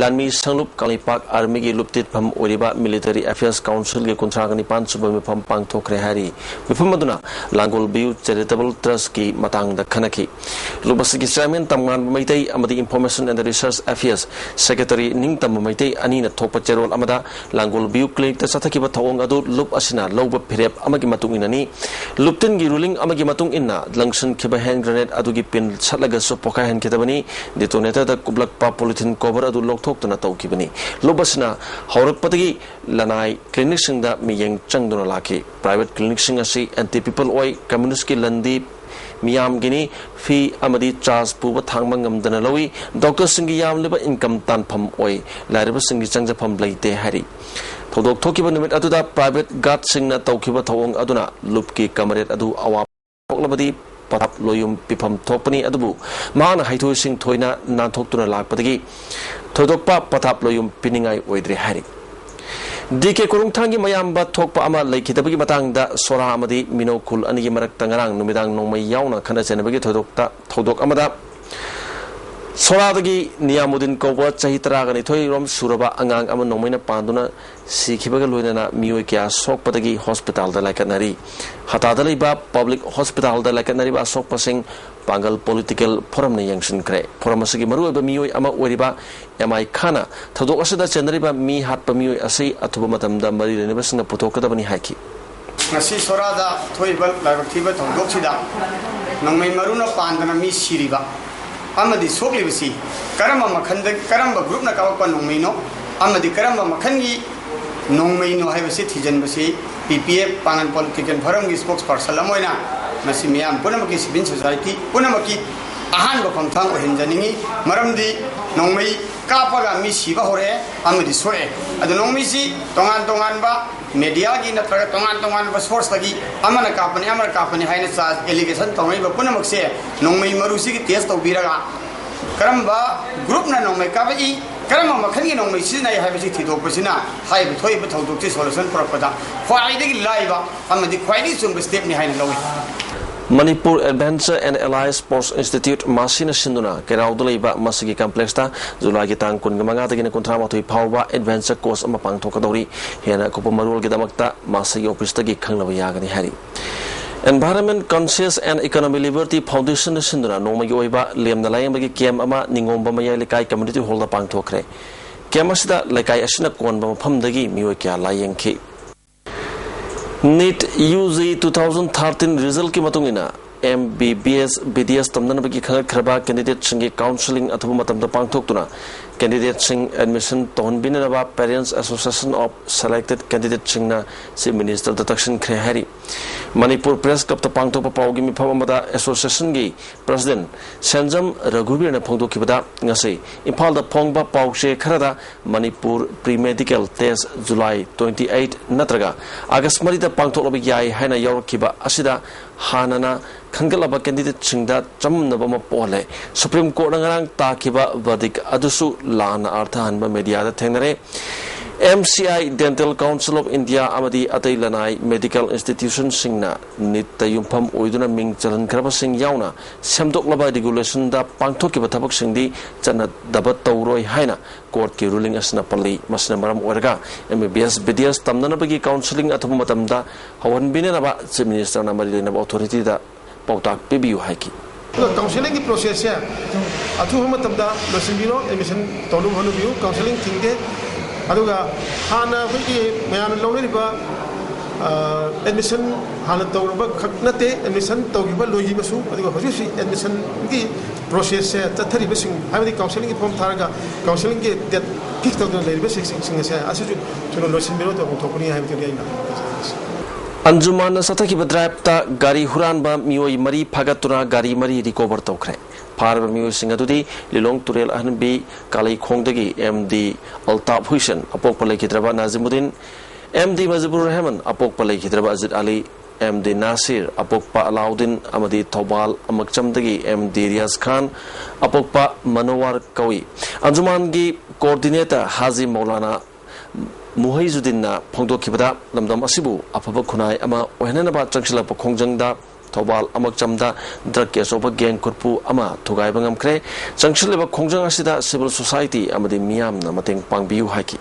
ꯂꯥꯟꯃꯤ ꯁꯪꯂꯨꯞ ꯀꯪꯂꯩꯄꯥꯛ ꯑꯥꯔꯃꯤꯒꯤ ꯂꯨꯞ ꯇꯤꯠꯐꯝ ꯑꯣꯏꯔꯤꯕ ꯃꯤꯂꯤꯇꯔꯤ ꯑꯦꯐꯤꯌꯔꯁ ꯀꯥꯎꯟꯁꯤꯜꯒꯤ ꯀꯨꯟꯊ꯭ꯔꯥꯒ ꯅꯤꯄꯥꯟ ꯁꯨꯕ ꯃꯤꯐꯝ ꯄꯥꯡꯊꯣꯛꯈ꯭ꯔꯦ ꯍꯥꯏꯔꯤ꯫ ꯃꯤꯐꯝ ꯑꯗꯨꯅ ꯂꯥꯡꯒꯣꯜ ꯕꯤꯌꯨ ꯆꯦꯔꯤꯇꯦꯕꯜ ꯇ꯭ꯔꯁꯀꯤ ꯃꯇꯥꯡꯗ ꯈꯟꯅꯈꯤ꯫ ꯂꯨꯞ ꯑꯁꯤꯒꯤ ꯆꯤꯌꯥꯔꯃꯦꯟ ꯇꯝꯉꯥꯟꯕ ꯃꯩꯇꯩ ꯑꯃꯗꯤ information and resources affairs secretary ꯅꯤꯡꯇꯝꯕ ꯃꯩꯇꯩ ꯑꯅꯤꯅ ꯊꯣꯛꯄ ꯆꯦꯔꯣꯜ ꯑꯃꯗ ꯂꯥꯡꯒꯣꯜ ꯕꯤꯌꯨ ꯀ꯭ꯂꯤꯅꯤꯛꯇ ꯆꯠꯊꯈꯤꯕ ꯊꯧꯑꯣꯡ ꯑꯗꯨ ꯂꯨꯞ ꯑꯁꯤꯅ ꯂꯧꯕ ꯐꯤꯔꯦꯞ ꯑꯃꯒꯤ ꯃꯇꯨꯡ ꯏꯟꯅꯅꯤ꯫ ꯂꯨꯞ ꯇꯤꯟꯒꯤ ꯔꯨꯂꯤꯡ ꯑꯃꯒꯤ ꯃꯇꯨꯡ ꯏꯟꯅ ꯂꯪꯁꯤꯟꯈꯤꯕ ꯍꯦꯟ ꯒ꯭ꯔꯦꯅꯦꯗ ꯑꯗꯨꯒꯤ ꯄꯤꯟ ꯁꯠꯂꯒꯁꯨ ꯄꯣꯈꯥꯏꯍꯟꯈꯤꯗꯕꯅꯤ꯫ ꯗꯤꯇꯣꯅꯦꯇꯔꯗ ꯀꯨꯞꯂꯛꯄ ꯄꯣꯂꯤꯊꯤꯟ ꯀꯣꯚꯔ ꯑꯗꯨ ꯂꯧꯊꯣꯛꯇꯨꯅ ꯇꯧꯈꯤꯕꯅꯤ꯫ ꯂꯨꯞ ꯑꯁꯤꯅ ꯍꯧꯔꯛꯄꯗꯒꯤ ꯂꯅꯥꯏ ꯀ꯭ꯂꯤꯅꯤꯛꯁꯤꯡꯗ ꯃꯤꯠꯌꯦꯡ ꯆꯪꯗꯨꯅ ꯂꯥꯛꯈꯤ꯫ ꯄ꯭ꯔꯥꯏꯚꯦꯠ ꯀ꯭ꯂꯤꯅꯤꯛꯁꯤꯡ ꯑꯁꯤ ꯑꯦꯟꯇꯤ ꯄꯤꯄꯜ ꯑꯣꯏ, ꯀꯝꯃ꯭ꯌꯨꯅꯤꯁ꯭ꯠꯀꯤ ꯂꯟꯗꯤ ꯃꯤꯌꯥꯝꯒꯤꯅꯤ, ꯐꯤ ꯑꯃꯗꯤ ꯆꯥꯔꯖ ꯄꯨꯕ ꯊꯥꯡꯕ ꯉꯝꯗꯅ ꯂꯧꯏ꯫ ꯗꯣꯛꯇꯔꯁꯤꯡꯒꯤ ꯌꯥꯝꯂꯤꯕ ꯏꯟꯀꯝ ꯇꯥꯟꯐꯝ ꯑꯣꯏ, ꯂꯥꯏꯔꯕꯁꯤꯡꯒꯤ ꯆꯪꯖꯐꯝ ꯂꯩꯇꯦ ꯍꯥꯏꯔꯤ꯫ ꯊꯧꯗꯣꯛ ꯊꯣꯛꯈꯤꯕ ꯅꯨꯃꯤꯠ ꯑꯗꯨꯗ ꯄ꯭ꯔꯥꯏꯚꯦꯠ ꯒꯥꯔꯗꯁꯤꯡꯅ ꯇꯧꯈꯤꯕ ꯊꯧꯑꯣꯡ ꯑꯗꯨꯅ ꯂꯨꯞꯀꯤ ꯀꯃꯔꯦꯗ ꯑꯗꯨ ꯑꯋꯥꯕ ꯊꯣꯛꯂꯕꯗꯤ ꯄꯊꯥꯞ ꯂꯣꯌꯨꯝ ꯄꯤꯐꯝ ꯊꯣꯛꯄꯅꯤ, ꯑꯗꯨꯕꯨ ꯃꯍꯥꯛꯅ ꯍꯩꯊꯣꯏ ꯁꯤꯡꯊꯣꯏꯅ ꯅꯥꯟꯊꯣꯛꯇꯨꯅ ꯂꯥꯛꯄꯗꯒꯤ ꯊꯣꯏꯗꯣꯛꯄ ꯄꯊꯥꯞ ꯂꯣꯌꯨꯝ ꯄꯤꯅꯤꯡꯉꯥꯏ ꯑꯣꯏꯗ꯭ꯔꯦ ꯍꯥꯏꯔꯤ꯫ ꯗꯤ ꯀꯦ ꯀꯣꯔꯨꯡꯊꯥꯡꯒꯤ ꯃꯌꯥꯝꯕ ꯊꯣꯛꯄ ꯑꯃ ꯂꯩꯈꯤꯗꯕꯒꯤ ꯃꯇꯥꯡꯗ ꯁꯣꯔꯥ ꯑꯃꯗꯤ ꯃꯤꯅꯣ ꯈꯨꯜ ꯑꯅꯤꯒꯤ ꯃꯔꯛꯇ ꯉꯔꯥꯡ ꯅꯨꯃꯤꯗꯥꯡ ꯅꯣꯡꯃꯩ ꯌꯥꯎꯅ ꯈꯠꯅ ꯆꯩꯅꯕꯒꯤ ꯊꯧꯗꯣꯛꯇ, ꯊꯧꯗꯣꯛ ꯑꯃꯗ ꯁꯣꯔꯥꯗꯒꯤ ꯅꯤꯌꯥꯃꯨꯗꯤꯟ ꯀꯧꯕ ꯆꯍꯤ ꯇꯔꯥꯒ ꯅꯤꯊꯣꯏ ꯔꯣꯝ ꯁꯨꯔꯕ ꯑꯉꯥꯡ ꯑꯃ ꯅꯣꯡꯃꯩꯅ ꯄꯥꯟꯗꯨꯅ ꯁꯤꯈꯤꯕꯒ ꯂꯣꯏꯅꯅ ꯃꯤꯑꯣꯏ ꯀꯌꯥ ꯁꯣꯛꯄꯗꯒꯤ ꯍꯣꯁꯄꯤꯇꯥꯜꯗ ꯂꯥꯏꯀꯠꯅꯔꯤ꯫ ꯍꯇꯥꯗ ꯂꯩꯕ ꯄꯕ꯭ꯂꯤꯛ ꯍꯣꯁꯄꯤꯇꯥꯜꯗ ꯂꯥꯏꯀꯠꯅꯔꯤꯕ ꯑꯁꯣꯛꯄꯁꯤꯡ ꯄꯥꯡꯒꯜ ꯄꯣꯂꯤꯇꯤꯀꯦꯜ ꯐꯣꯔꯝꯅ ꯌꯦꯡꯁꯤꯟꯈ꯭ꯔꯦ꯫ ꯐꯣꯔꯝ ꯑꯁꯤꯒꯤ ꯃꯔꯨꯑꯣꯏꯕ ꯃꯤꯑꯣꯏ ꯑꯃ ꯑꯣꯏꯔꯤꯕ ꯑꯦꯝ ꯑꯥꯏ ꯈꯥꯟꯅ ꯊꯧꯗꯣꯛ ꯑꯁꯤꯗ ꯆꯦꯟꯅꯔꯤꯕ ꯃꯤ ꯍꯥꯠꯄ ꯃꯤꯑꯣꯏ ꯑꯁꯤ ꯑꯊꯨꯕ ꯃꯇꯝꯗ ꯃꯔꯤ ꯂꯩꯅꯕꯁꯤꯡꯅ ꯄꯨꯊꯣꯛꯀꯗꯕꯅꯤ ꯍꯥꯏꯈꯤ꯫ ꯉꯁꯤ ꯁꯣꯔꯥꯗ ꯊꯣꯛꯏꯕ ꯂꯥꯏꯕꯛ ꯊꯤꯕ ꯊꯧꯗꯣꯛꯁꯤꯗ ꯅꯣꯡꯃꯩ ꯃꯔꯨꯅ ꯄꯥꯟꯗꯅ ꯃꯤ ꯁꯤꯔꯤꯕ ꯑꯃꯗꯤ ꯁꯣꯛꯂꯤꯕꯁꯤ ꯀꯔꯝꯕ ꯃꯈꯜꯗ, ꯀꯔꯝꯕ ꯒ꯭ꯔꯨꯞꯅ ꯀꯥꯞꯂꯛꯄ ꯅꯣꯡꯃꯩꯅꯣ ꯑꯃꯗꯤ ꯀꯔꯝꯕ ꯃꯈꯜꯒꯤ ꯅꯣꯡꯃꯩꯅꯣ ꯍꯥꯏꯕꯁꯤ ꯊꯤꯖꯤꯟꯕꯁꯤ ꯄꯤ ꯄꯤ ꯑꯦꯐ ꯄꯥꯡꯒꯜ ꯄꯣꯂꯤꯇꯤꯀꯦꯜ ꯐꯣꯔꯝꯒꯤ ꯁ꯭ꯄꯣꯛꯁ ꯄꯔꯁꯟ ꯑꯃ ꯑꯣꯏꯅ ꯃꯁꯤ ꯃꯤꯌꯥꯝ ꯄꯨꯝꯅꯃꯛꯀꯤ, ꯁꯤꯚꯤꯜ ꯁꯣꯁꯥꯏꯇꯤ ꯄꯨꯝꯅꯃꯛꯀꯤ ꯑꯍꯥꯟꯕ ꯈꯣꯡꯊꯥꯡ ꯑꯣꯏꯍꯟꯖꯅꯤꯡꯏ꯫ ꯃꯔꯝꯗꯤ ꯅꯣꯡꯃꯩ ꯀꯥꯞꯄꯒ ꯃꯤ ꯁꯤꯕ ꯍꯧꯔꯛꯑꯦ ꯑꯃꯗꯤ ꯁꯣꯛꯑꯦ꯫ ꯑꯗꯨ ꯅꯣꯡꯃꯩꯁꯤ ꯇꯣꯉꯥꯟ ꯇꯣꯉꯥꯟꯕ ꯃꯦꯗꯤꯌꯥꯒꯤ ꯅꯠꯇ꯭ꯔꯒ ꯇꯣꯉꯥꯟ ꯇꯣꯉꯥꯟꯕ ꯁꯣꯔꯁꯇꯒꯤ ꯑꯃꯅ ꯀꯥꯞꯄꯅꯤ, ꯑꯃꯅ ꯀꯥꯞꯄꯅꯤ ꯍꯥꯏꯅ ꯆꯥꯔꯖ, ꯑꯦꯂꯤꯒꯦꯁꯟ ꯇꯧꯅꯔꯤꯕ ꯄꯨꯝꯅꯃꯛꯁꯦ ꯅꯣꯡꯃꯩ ꯃꯔꯨꯁꯤꯒꯤ ꯇꯦꯁ ꯇꯧꯕꯤꯔꯒ ꯀꯔꯝꯕ ꯒ꯭ꯔꯨꯞꯅ ꯅꯣꯡꯃꯩ ꯀꯥꯞꯂꯛꯏ, ꯀꯔꯝꯕ ꯃꯈꯜꯒꯤ ꯅꯣꯡꯃꯩ ꯁꯤꯖꯤꯟꯅꯩ ꯍꯥꯏꯕꯁꯤ ꯊꯤꯗꯣꯛꯄꯁꯤꯅ ꯍꯥꯏꯔꯤꯕ ꯊꯣꯛꯏꯕ ꯊꯧꯗꯣꯛꯁꯤ ꯁꯣꯂꯨꯁꯟ ꯄꯨꯔꯛꯄꯗ ꯈ꯭ꯋꯥꯏꯗꯒꯤ ꯂꯥꯏꯕ ꯑꯃꯗꯤ ꯈ꯭ꯋꯥꯏꯗꯒꯤ ꯆꯨꯝꯕ ꯁ꯭ꯇꯦꯞꯅꯤ ꯍꯥꯏꯅ ꯂꯧꯏ꯫ Manipur Adventure and Allied Sports Institute, ꯃꯁꯤꯅ ꯁꯤꯟꯗꯨꯅ ꯀꯩꯔꯥꯎꯗ ꯂꯩꯕ ꯃꯁꯤꯒꯤ complexꯇ ꯖꯨꯂꯥꯏꯒꯤ ꯇꯥꯡ ꯀꯨꯟꯃꯉꯥꯗꯒꯤꯅ ꯀꯨꯟꯊ꯭ꯔꯥ ꯃꯥꯊꯣꯏ ꯐꯥꯎꯕ adventure course ꯑꯃ ꯄꯥꯡꯊꯣꯛꯀꯗꯧꯔꯤ꯫ ꯍꯦꯟꯅ ꯑꯀꯨꯞꯄ ꯃꯔꯣꯜꯒꯤꯗꯃꯛꯇ ꯃꯁꯤꯒꯤ officeꯇꯒꯤ ꯈꯪꯅꯕ ꯌꯥꯒꯅꯤ ꯍꯥꯏꯔꯤ꯫ Environment Conscious and Economy Liberty Foundationꯅ ꯁꯤꯟꯗꯨꯅ ꯅꯣꯡꯃꯒꯤ ꯑꯣꯏꯕ ꯂꯦꯝꯅ ꯂꯥꯌꯦꯡꯕꯒꯤ camp ꯑꯃ ꯅꯤꯉꯣꯝꯕ ꯃꯌꯥꯏ ꯂꯩꯀꯥꯏ community hallꯗ ꯄꯥꯡꯊꯣꯛꯈ꯭ꯔꯦ꯫ Camp ꯑꯁꯤꯗ ꯂꯩꯀꯥꯏ ꯑꯁꯤꯅ ꯀꯣꯟꯕ ꯃꯐꯝꯗꯒꯤ ꯃꯤꯑꯣꯏ ꯀꯌꯥ ꯂꯥꯌꯦꯡꯈꯤ꯫ NEET UG two thousand thirteen resultꯀꯤ ꯃꯇꯨꯡ ꯏꯟꯅ, MBBS BDS ꯇꯝꯅꯅꯕꯒꯤ ꯈꯟꯒꯠꯈ꯭ꯔꯕ candidateꯁꯤꯡꯒꯤ counselling ꯑꯊꯨꯕ ꯃꯇꯝꯗ ꯄꯥꯡꯊꯣꯛꯇꯨꯅ candidateꯁꯤꯡ admission ꯇꯧꯍꯟꯕꯤꯅꯅꯕ Parents Association of Selected Candidatesꯁꯤꯡꯅ Chief Ministerꯗ ꯇꯛꯁꯤꯟꯈ꯭ꯔꯦ ꯍꯥꯏꯔꯤ꯫ ꯃꯅꯤꯄꯨꯔ Press Clubꯇ ꯄꯥꯡꯊꯣꯛꯄ ꯄꯥꯎꯒꯤ ꯃꯤꯐꯝ ꯑꯃꯗ associationꯒꯤ president ꯁꯦꯟꯖꯝ ꯔꯘꯨꯕꯤꯔꯅ ꯐꯣꯡꯗꯣꯛꯈꯤꯕꯗ, ꯉꯁꯤ ꯏꯝꯐꯥꯜꯗ ꯐꯣꯡꯕ ꯄꯥꯎꯆꯦ ꯈꯔꯗ Manipur pre-medical test July twenty eight ꯅꯠꯇ꯭ꯔꯒ August ꯃꯔꯤꯗ ꯄꯥꯡꯊꯣꯛꯂꯕ ꯌꯥꯏ ꯍꯥꯏꯅ ꯌꯥꯎꯔꯛꯈꯤꯕ ꯑꯁꯤꯗ ꯍꯥꯟꯅꯅ ꯈꯟꯒꯠꯂꯕ candidateꯁꯤꯡꯗ ꯆꯃꯝꯅꯕ ꯑꯃ ꯄꯣꯛꯍꯜꯂꯦ꯫ Supreme Courtꯅ ꯉꯔꯥꯡ ꯇꯥꯈꯤꯕ verdict ꯑꯗꯨꯁꯨ ꯂꯥꯟꯅ ꯑꯥꯔꯊ ꯍꯟꯕ mediaꯗ ꯊꯦꯡꯅꯔꯦ꯫ MCI Dental Council of India ꯑꯃꯗꯤ ꯑꯇꯩ ꯂꯅꯥꯏ medical institutionꯁꯤꯡꯅ NEETꯇ ꯌꯨꯝꯐꯝ ꯑꯣꯏꯗꯨꯅ ꯃꯤꯡ ꯆꯜꯍꯟꯈ꯭ꯔꯕꯁꯤꯡ ꯌꯥꯎꯅ ꯁꯦꯝꯗꯣꯛꯂꯕ regulationꯗ ꯄꯥꯡꯊꯣꯛꯈꯤꯕ ꯊꯕꯛꯁꯤꯡꯗꯤ ꯆꯠꯅꯗꯕ ꯇꯧꯔꯣꯏ ꯍꯥꯏꯅ courtꯀꯤ ruling ꯑꯁꯤꯅ ꯄꯜꯂꯤ꯫ ꯃꯁꯤꯅ ꯃꯔꯝ ꯑꯣꯏꯔꯒ MBBS BDS ꯇꯝꯅꯅꯕꯒꯤ counselling ꯑꯊꯨꯕ ꯃꯇꯝꯗ ꯍꯧꯍꯟꯕꯤꯅꯅꯕ Chief Ministerꯅ ꯃꯔꯤ ꯂꯩꯅꯕ authorityꯗ ꯄꯥꯎꯇꯥꯛ ꯄꯤꯕꯤꯌꯨ ꯍꯥꯏꯈꯤ꯫ ꯑꯗꯨꯒ counselling processꯁꯦ ꯑꯊꯨꯕ ꯃꯇꯝꯗ ꯂꯣꯏꯁꯤꯟꯕꯤꯔꯣ, admission ꯇꯧꯅꯕ ꯍꯣꯠꯅꯕꯤꯌꯨ, counselling ꯊꯤꯡꯗꯦ꯫ ꯑꯗꯨꯒ ꯍꯥꯟꯅ ꯑꯩꯈꯣꯏꯒꯤ ꯃꯌꯥꯝꯅ ꯂꯧꯅꯔꯤꯕ, ꯑ, admission ꯍꯥꯟꯅ ꯇꯧꯔꯕ ꯈꯛ ꯅꯠꯇꯦ, admission ꯇꯧꯈꯤꯕ ꯂꯣꯏꯈꯤꯕꯁꯨ, ꯑꯗꯨꯒ ꯍꯧꯖꯤꯛ ꯍꯧꯖꯤꯛ admissionꯒꯤ processꯁꯦ ꯆꯠꯊꯔꯤꯕꯁꯤꯡ, ꯍꯥꯏꯕꯗꯤ counselling form ꯊꯥꯔꯒ counselling date fix ꯇꯧꯗꯨꯅ ꯂꯩꯔꯤꯕꯁꯤꯡ ꯑꯁꯦ ꯑꯁꯤꯁꯨ ꯊꯨꯅ ꯂꯣꯏꯁꯤꯟꯕꯤꯔꯣ, ꯇꯧꯐꯝ ꯊꯣꯛꯄꯅꯤ ꯍꯥꯏꯕꯗꯨꯅꯤ ꯑꯩꯅ꯫ ꯑꯟꯖꯨꯃꯥꯟꯅ ꯆꯠꯊꯈꯤꯕ driveꯇ ꯒꯥꯔꯤ ꯍꯨꯔꯥꯟꯕ ꯃꯤꯑꯣꯏ ꯃꯔꯤ ꯐꯥꯒꯠꯇꯨꯅ ꯒꯥꯔꯤ ꯃꯔꯤ recover ꯇꯧꯈ꯭ꯔꯦ꯫ ꯐꯥꯔꯕ ꯃꯤꯑꯣꯏꯁꯤꯡ ꯑꯗꯨꯗꯤ ꯂꯤꯂꯣꯡ ꯇꯨꯔꯦꯜ ꯑꯍꯟꯕꯤ ꯀꯥꯂꯩꯈꯣꯡꯗꯒꯤ MD ꯑꯜꯇꯥꯞ ꯍꯨꯏꯁꯦꯟ, ꯑꯄꯣꯛꯄ ꯂꯩꯈꯤꯗ꯭ꯔꯕ ꯅꯥꯖꯤꯃꯨꯗꯤꯟ, MD ꯃꯖꯤꯕꯨꯔ ꯔꯍꯃꯟ, ꯑꯄꯣꯛꯄ ꯂꯩꯈꯤꯗ꯭ꯔꯕ ꯑꯖꯤꯠ ꯑꯂꯤ, MD ꯅꯥꯁꯤꯔ, ꯑꯄꯣꯛꯄ ꯑꯂꯥꯎꯗꯤꯟ, ꯑꯃꯗꯤ ꯊꯧꯕꯥꯜ ꯑꯃꯛꯆꯝꯗꯒꯤ MD ꯔꯤꯌꯥꯖ ꯈꯥꯟ, ꯑꯄꯣꯛꯄ ꯃꯅꯣꯋꯥꯔ ꯀꯧꯏ꯫ ꯑꯟꯖꯨꯃꯥꯟꯒꯤ coordinator ꯍꯥꯖꯤ ꯃꯧꯂꯥꯅꯥ ꯃꯨꯍꯩꯖꯨꯗꯤꯟꯅ ꯐꯣꯡꯗꯣꯛꯈꯤꯕꯗ, ꯂꯝꯗꯝ ꯑꯁꯤꯕꯨ ꯑꯐꯕ ꯈꯨꯟꯅꯥꯏ ꯑꯃ ꯑꯣꯏꯍꯟꯅꯅꯕ ꯆꯪꯁꯤꯜꯂꯛꯄ ꯈꯣꯡꯖꯪꯗ ꯊꯧꯕꯥꯜ ꯑꯃꯛꯆꯝꯗ ꯗ꯭ꯔꯒꯀꯤ ꯑꯆꯧꯕ ꯒꯦꯡ ꯈꯨꯠꯄꯨ ꯑꯃ ꯊꯨꯒꯥꯏꯕ ꯉꯝꯈ꯭ꯔꯦ꯫ ꯆꯪꯁꯤꯜꯂꯤꯕ ꯈꯣꯡꯖꯪ ꯑꯁꯤꯗ ꯁꯤꯚꯤꯜ ꯁꯣꯁꯥꯏꯇꯤ ꯑꯃꯗꯤ ꯃꯤꯌꯥꯝꯅ ꯃꯇꯦꯡ ꯄꯥꯡꯕꯤꯌꯨ ꯍꯥꯏꯈꯤ꯫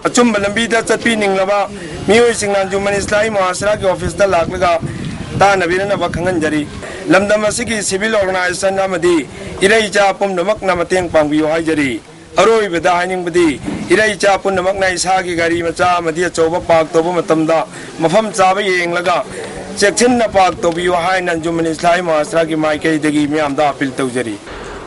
ꯑꯆꯨꯝꯕ ꯂꯝꯕꯤꯗ ꯆꯠꯄꯤ ꯅꯤꯡꯂꯕ ꯃꯤꯑꯣꯏꯁꯤꯡꯅ ꯑꯟꯖꯨꯃꯟ ꯏꯁꯂꯥꯍꯤ ꯃꯍꯥꯁꯤꯔꯥꯒꯤ ꯑꯣꯐꯤꯁꯇ ꯂꯥꯛꯂꯒ ꯇꯥꯅꯕꯤꯅꯅꯕ ꯈꯪꯍꯟꯖꯔꯤ꯫ ꯂꯝꯗꯝ ꯑꯁꯤꯒꯤ ꯁꯤꯚꯤꯜ ꯑꯣꯔꯒꯅꯥꯏꯖꯦꯁꯟ ꯑꯃꯗꯤ ꯏꯔꯩ ꯏꯆꯥ ꯄꯨꯝꯅꯃꯛꯅ ꯃꯇꯦꯡ ꯄꯥꯡꯕꯤꯌꯨ ꯍꯥꯏꯖꯔꯤ꯫ ꯑꯔꯣꯏꯕꯗ ꯍꯥꯏꯅꯤꯡꯕꯗꯤ, ꯏꯔꯩ ꯏꯆꯥ ꯄꯨꯝꯅꯃꯛꯅ ꯏꯁꯥꯒꯤ ꯒꯥꯔꯤ ꯃꯆꯥ ꯑꯃꯗꯤ ꯑꯆꯧꯕ ꯄꯥꯔꯛ ꯇꯧꯕ ꯃꯇꯝꯗ ꯃꯐꯝ ꯆꯥꯕ ꯌꯦꯡꯂꯒ ꯆꯦꯛꯁꯤꯟꯅ ꯄꯥꯔꯛ ꯇꯧꯕꯤꯌꯨ ꯍꯥꯏꯅ ꯑꯟꯖꯨꯃꯟ ꯏꯁꯂꯥꯍꯤ ꯃꯍꯥꯁꯤꯔꯥꯒꯤ ꯃꯥꯏꯀꯩꯗꯒꯤ ꯃꯤꯌꯥꯝꯗ ꯑꯄꯤꯜ ꯇꯧꯖꯔꯤ꯫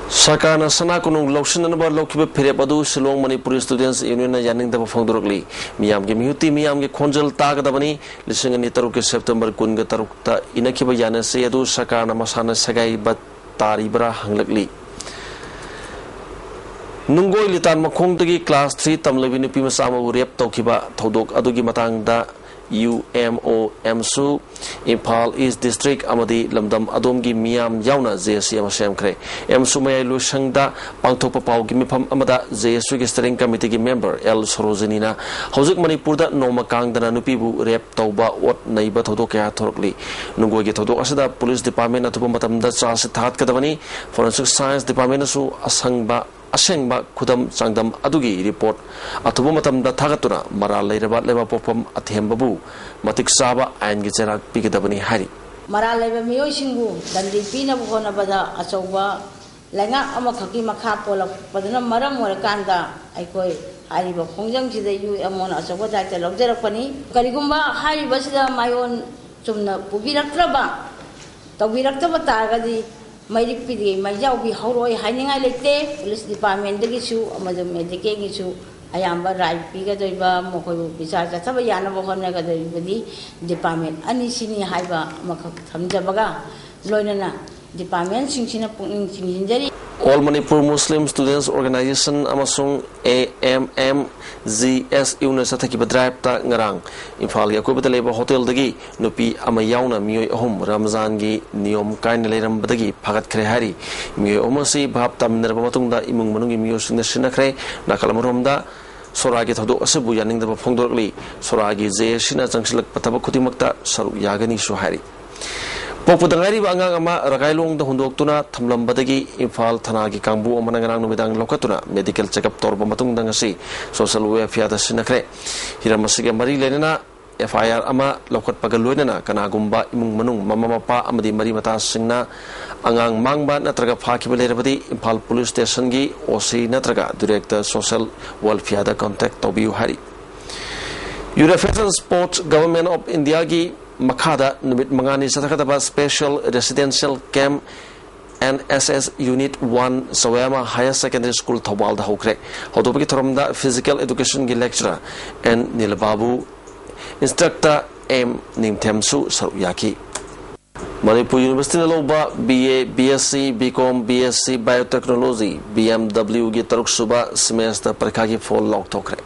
ꯁꯔꯀꯥꯔꯅ ꯁꯅꯥ ꯀꯣꯅꯨꯡ ꯂꯧꯁꯤꯟꯅꯅꯕ ꯂꯧꯈꯤꯕ ꯐꯤꯔꯦꯞ ꯑꯗꯨ ꯁꯤꯂꯣꯡ ꯃꯅꯤꯄꯨꯔꯤ ꯁ꯭ꯇꯨꯗꯦꯟꯠꯁ ꯌꯨꯅꯤꯌꯟꯅ ꯌꯥꯅꯤꯡꯗꯕ ꯐꯣꯡꯗꯣꯔꯛꯂꯤ꯫ ꯃꯤꯌꯥꯝꯒꯤ ꯃꯤꯍꯨꯠꯇꯤ ꯃꯤꯌꯥꯝꯒꯤ ꯈꯣꯟꯖꯦꯜ ꯇꯥꯒꯗꯕꯅꯤ꯫ ꯂꯤꯁꯤꯡ ꯑꯅꯤ ꯇꯔꯨꯛꯀꯤ ꯁꯦꯞꯇꯦꯝꯕꯔ ꯀꯨꯟꯒ ꯇꯔꯨꯛꯇ ꯏꯅꯈꯤꯕ ꯌꯥꯅꯁꯦ ꯑꯗꯨ ꯁꯔꯀꯥꯔꯅ ꯃꯁꯥꯅ ꯁꯦꯒꯥꯏꯕ ꯇꯥꯔꯤꯕ꯭ꯔꯥ ꯍꯪꯂꯛꯂꯤ꯫ ꯅꯨꯡꯒꯣꯏ ꯂꯤꯇꯥꯟ ꯃꯈꯣꯡꯗꯒꯤ ꯀ꯭ꯂꯥꯁ ꯊ꯭ꯔꯤ ꯇꯝꯂꯤꯕꯤ ꯅꯨꯄꯤ ꯃꯆꯥ ꯑꯃꯕꯨ ꯔꯦꯞ ꯇꯧꯈꯤꯕ ꯊꯧꯗꯣꯛ ꯑꯗꯨꯒꯤ ꯃꯇꯥꯡꯗ U M O ꯑꯦꯝꯁꯨ, Imphal east district ꯑꯃꯗꯤ ꯂꯝꯗꯝ ꯑꯗꯣꯝꯒꯤ ꯃꯤꯌꯥꯝ ꯌꯥꯎꯅ ꯖꯦ ꯑꯦꯁ ꯁꯤ ꯑꯃ ꯁꯦꯝꯈ꯭ꯔꯦ꯫ ꯑꯦꯝꯁꯨ ꯃꯌꯥꯏ ꯂꯣꯏꯁꯪꯗ ꯄꯥꯡꯊꯣꯛꯄ ꯄꯥꯎꯒꯤ ꯃꯤꯐꯝ ꯑꯃꯗ ꯖꯦ ꯑꯦꯁ ꯌꯨꯒꯤ ꯁ꯭ꯇꯤꯌꯔꯤꯡ ꯀꯃꯤꯇꯤꯒꯤ ꯃꯦꯝꯕꯔ ꯑꯦꯜ ꯁꯣꯔꯣꯖꯤꯅꯤꯅ ꯍꯧꯖꯤꯛ ꯃꯅꯤꯄꯨꯔꯗ ꯅꯣꯡꯃ ꯀꯥꯡꯗꯅ ꯅꯨꯄꯤꯕꯨ ꯔꯦꯞ ꯇꯧꯕ, ꯑꯣꯠ ꯅꯩꯕ ꯊꯧꯗꯣꯛ ꯀꯌꯥ ꯊꯣꯔꯛꯂꯤ꯫ ꯅꯨꯡꯒꯣꯏꯒꯤ ꯊꯧꯗꯣꯛ ꯑꯁꯤꯗ ꯄꯨꯂꯤꯁ ꯗꯤꯄꯥꯔꯠꯃꯦꯟ ꯑꯊꯨꯕ ꯃꯇꯝꯗ ꯆꯥꯔꯖꯁꯤꯠ ꯊꯥꯒꯠꯀꯗꯕꯅꯤ꯫ ꯐꯣꯔꯦꯟꯁꯤꯛ ꯁꯥꯏꯟꯁ ꯗꯤꯄꯥꯔꯠꯃꯦꯟꯅꯁꯨ ꯑꯁꯪꯕ, ꯑꯁꯦꯡꯕ ꯈꯨꯗꯝ ꯆꯥꯡꯗꯝ ꯑꯗꯨꯒꯤ ꯔꯤꯄꯣꯔꯠ ꯑꯊꯨꯕ ꯃꯇꯝꯗ ꯊꯥꯒꯠꯇꯨꯅ ꯃꯔꯥꯜ ꯂꯩꯔꯕ ꯂꯩꯕꯥꯛꯄꯣꯛꯐꯝ ꯑꯊꯦꯝꯕꯕꯨ ꯃꯇꯤꯛ ꯆꯥꯕ ꯑꯥꯏꯟꯒꯤ ꯆꯩꯔꯥꯛ ꯄꯤꯒꯗꯕꯅꯤ ꯍꯥꯏꯔꯤ꯫ ꯃꯔꯥꯜ ꯂꯩꯕ ꯃꯤꯑꯣꯏꯁꯤꯡꯕꯨ ꯗꯟꯗꯤ ꯄꯤꯅꯕ ꯍꯣꯠꯅꯕꯗ ꯑꯆꯧꯕ ꯂꯩꯉꯥꯛ ꯑꯃꯈꯛꯀꯤ ꯃꯈꯥ ꯄꯣꯜꯂꯛꯄꯗꯨꯅ ꯃꯔꯝ ꯑꯣꯏꯔꯀꯥꯟꯗ ꯑꯩꯈꯣꯏ ꯍꯥꯏꯔꯤꯕ ꯈꯣꯡꯖꯪꯁꯤꯗ ꯌꯨ ꯑꯦꯝ ꯑꯣꯅ ꯑꯆꯧꯕ ꯗꯥꯏꯇ ꯂꯧꯖꯔꯛꯄꯅꯤ꯫ ꯀꯔꯤꯒꯨꯝꯕ ꯍꯥꯏꯔꯤꯕꯁꯤꯗ ꯃꯥꯏꯑꯣꯟ ꯆꯨꯝꯅ ꯄꯨꯕꯤꯔꯛꯇ꯭ꯔꯕ, ꯇꯧꯕꯤꯔꯛꯇꯕ ꯇꯥꯔꯒꯗꯤ ꯃꯩꯔꯤꯛ ꯄꯤꯗꯦ ꯃꯩꯖꯥꯎꯕꯤ ꯍꯧꯔꯣꯏ ꯍꯥꯏꯅꯤꯡꯉꯥꯏ ꯂꯩꯇꯦ꯫ ꯄꯨꯂꯤꯁ ꯗꯤꯄꯥꯔꯠꯃꯦꯟꯗꯒꯤꯁꯨ ꯑꯃꯁꯨꯡ ꯃꯦꯗꯤꯀꯦꯜꯒꯤꯁꯨ ꯑꯌꯥꯝꯕ ꯔꯥꯏꯠ ꯄꯤꯒꯗꯣꯏꯕ, ꯃꯈꯣꯏꯕꯨ ꯕꯤꯆꯥꯔ ꯆꯠꯊꯕ ꯌꯥꯅꯕ ꯍꯣꯠꯅꯒꯗꯣꯏꯕꯗꯤ ꯗꯤꯄꯥꯔꯠꯃꯦꯟ ꯑꯅꯤꯁꯤꯅꯤ ꯍꯥꯏꯕ ꯑꯃꯈꯛ ꯊꯝꯖꯕꯒ ꯂꯣꯏꯅꯅ ꯗꯤꯄꯥꯔꯠꯃꯦꯟꯁꯤꯡꯁꯤꯅ ꯄꯨꯛꯅꯤꯡ ꯆꯤꯡꯁꯤꯟꯖꯔꯤ꯫ ꯑꯣꯜ ꯃꯅꯤꯄꯨꯔ ꯃꯨꯁꯂꯤꯝ ꯁ꯭ꯇꯨꯗꯦꯟꯠꯁ ꯑꯣꯔꯒꯅꯥꯏꯖꯦꯁꯟ ꯑꯃꯁꯨꯡ ꯑꯦ ꯑꯦꯝ ꯑꯦꯝ ꯖꯤ ꯑꯦꯁ ꯌꯨꯅ ꯆꯠꯊꯈꯤꯕ ꯗ꯭ꯔꯥꯏꯚꯇ ꯉꯔꯥꯡ ꯏꯝꯐꯥꯜꯒꯤ ꯑꯀꯣꯏꯕꯗ ꯂꯩꯕ ꯍꯣꯇꯦꯜꯗꯒꯤ ꯅꯨꯄꯤ ꯑꯃ ꯌꯥꯎꯅ ꯃꯤꯑꯣꯏ ꯑꯍꯨꯝ ꯔꯝꯖꯥꯟꯒꯤ ꯅꯤꯌꯣꯝ ꯀꯥꯏꯅ ꯂꯩꯔꯝꯕꯗꯒꯤ ꯐꯥꯒꯠꯈ꯭ꯔꯦ ꯍꯥꯏꯔꯤ꯫ ꯃꯤꯑꯣꯏ ꯑꯍꯨꯝ ꯑꯁꯤ ꯚꯥꯞ ꯇꯥꯃꯤꯟꯅꯔꯕ ꯃꯇꯨꯡꯗ ꯏꯃꯨꯡ ꯃꯅꯨꯡꯒꯤ ꯃꯤꯑꯣꯏꯁꯤꯡꯅ ꯁꯤꯟꯅꯈ꯭ꯔꯦ꯫ ꯅꯥꯀꯜ ꯑꯃꯔꯣꯝꯗ ꯁꯣꯔꯥꯒꯤ ꯊꯧꯗꯣꯛ ꯑꯁꯤꯕꯨ ꯌꯥꯅꯤꯡꯗꯕ ꯐꯣꯡꯗꯣꯔꯛꯂꯤ꯫ ꯁꯣꯔꯥꯒꯤ ꯖꯦ ꯑꯦꯁ ꯁꯤꯅ ꯆꯪꯁꯤꯜꯂꯛꯄ ꯊꯕꯛ ꯈꯨꯗꯤꯡꯃꯛꯇ ꯁꯔꯨꯛ ꯌꯥꯒꯅꯤꯁꯨ ꯍꯥꯏꯔꯤ꯫ ꯄꯣꯛꯄꯗ ꯉꯥꯏꯔꯤꯕ ꯑꯉꯥꯡ ꯑꯃ ꯔꯒꯥꯏꯂꯣꯡꯗ ꯍꯨꯟꯗꯣꯛꯇꯨꯅ ꯊꯝꯂꯝꯕꯗꯒꯤ ꯏꯝꯐꯥꯜ ꯊꯅꯥꯒꯤ ꯀꯥꯡꯕꯨ ꯑꯃꯅ ꯉꯔꯥꯡ ꯅꯨꯃꯤꯗꯥꯡ ꯂꯧꯈꯠꯇꯨꯅ ꯃꯦꯗꯤꯀꯦꯜ ꯆꯦꯛꯑꯞ ꯇꯧꯔꯕ ꯃꯇꯨꯡꯗ ꯉꯁꯤ ꯁꯣꯁꯦꯜ ꯋꯦꯜꯐꯤꯌꯥꯔꯗ ꯁꯤꯟꯅꯈ꯭ꯔꯦ꯫ ꯍꯤꯔꯝ ꯑꯁꯤꯒ ꯃꯔꯤ ꯂꯩꯅꯅ ꯑꯦꯐ ꯑꯥꯏ ꯑꯥꯔ ꯑꯃ ꯂꯧꯈꯠꯄꯒ ꯂꯣꯏꯅꯅ ꯀꯅꯥꯒꯨꯝꯕ ꯏꯃꯨꯡ ꯃꯅꯨꯡ, ꯃꯃꯥ ꯃꯄꯥ ꯑꯃꯗꯤ ꯃꯔꯤ ꯃꯇꯥꯁꯤꯡꯅ ꯑꯉꯥꯡ ꯃꯥꯡꯕ ꯅꯠꯇ꯭ꯔꯒ ꯐꯥꯈꯤꯕ ꯂꯩꯔꯕꯗꯤ ꯏꯝꯐꯥꯜ ꯄꯨꯂꯤꯁ ꯁ꯭ꯇꯦꯁꯟꯒꯤ ꯑꯣ ꯁꯤ ꯅꯠꯇ꯭ꯔꯒ ꯗꯤꯔꯦꯛꯇꯔ ꯁꯣꯁꯦꯜ ꯋꯦꯜꯐꯤꯌꯥꯔꯗ ꯀꯟꯇꯦꯛ ꯇꯧꯕꯤꯌꯨ ꯍꯥꯏꯔꯤ꯫ Youth Affairs and Sports, Government of Indiaꯒꯤ ꯃꯈꯥꯗ ꯅꯨꯃꯤꯠ ꯃꯉꯥꯅꯤ ꯆꯠꯊꯒꯗꯕ Special Residential Camp N S S Unit one ꯆꯋꯦꯃ Higher Secondary School ꯊꯧꯕꯥꯜꯗ ꯍꯧꯈ꯭ꯔꯦ꯫ ꯍꯧꯗꯣꯛꯄꯒꯤ ꯊꯧꯔꯝꯗ Physical Educationꯒꯤ lecturer N ꯅꯤꯂꯕꯥꯕꯨ, instructor M ꯅꯤꯡꯊꯦꯝꯁꯨ ꯁꯔꯨꯛ ꯌꯥꯈꯤ꯫ ꯃꯅꯤꯄꯨꯔ ꯌꯨꯅꯤꯚꯔꯁꯤꯇꯤꯅ ꯂꯧꯕ B A, B S C, B Com, B S C Biotechnology, B M W ꯒꯤ ꯇꯔꯨꯛ ꯁꯨꯕ semester ꯄꯔꯤꯈꯥꯒꯤ ꯐꯣꯜ ꯂꯥꯎꯊꯣꯛꯈ꯭ꯔꯦ꯫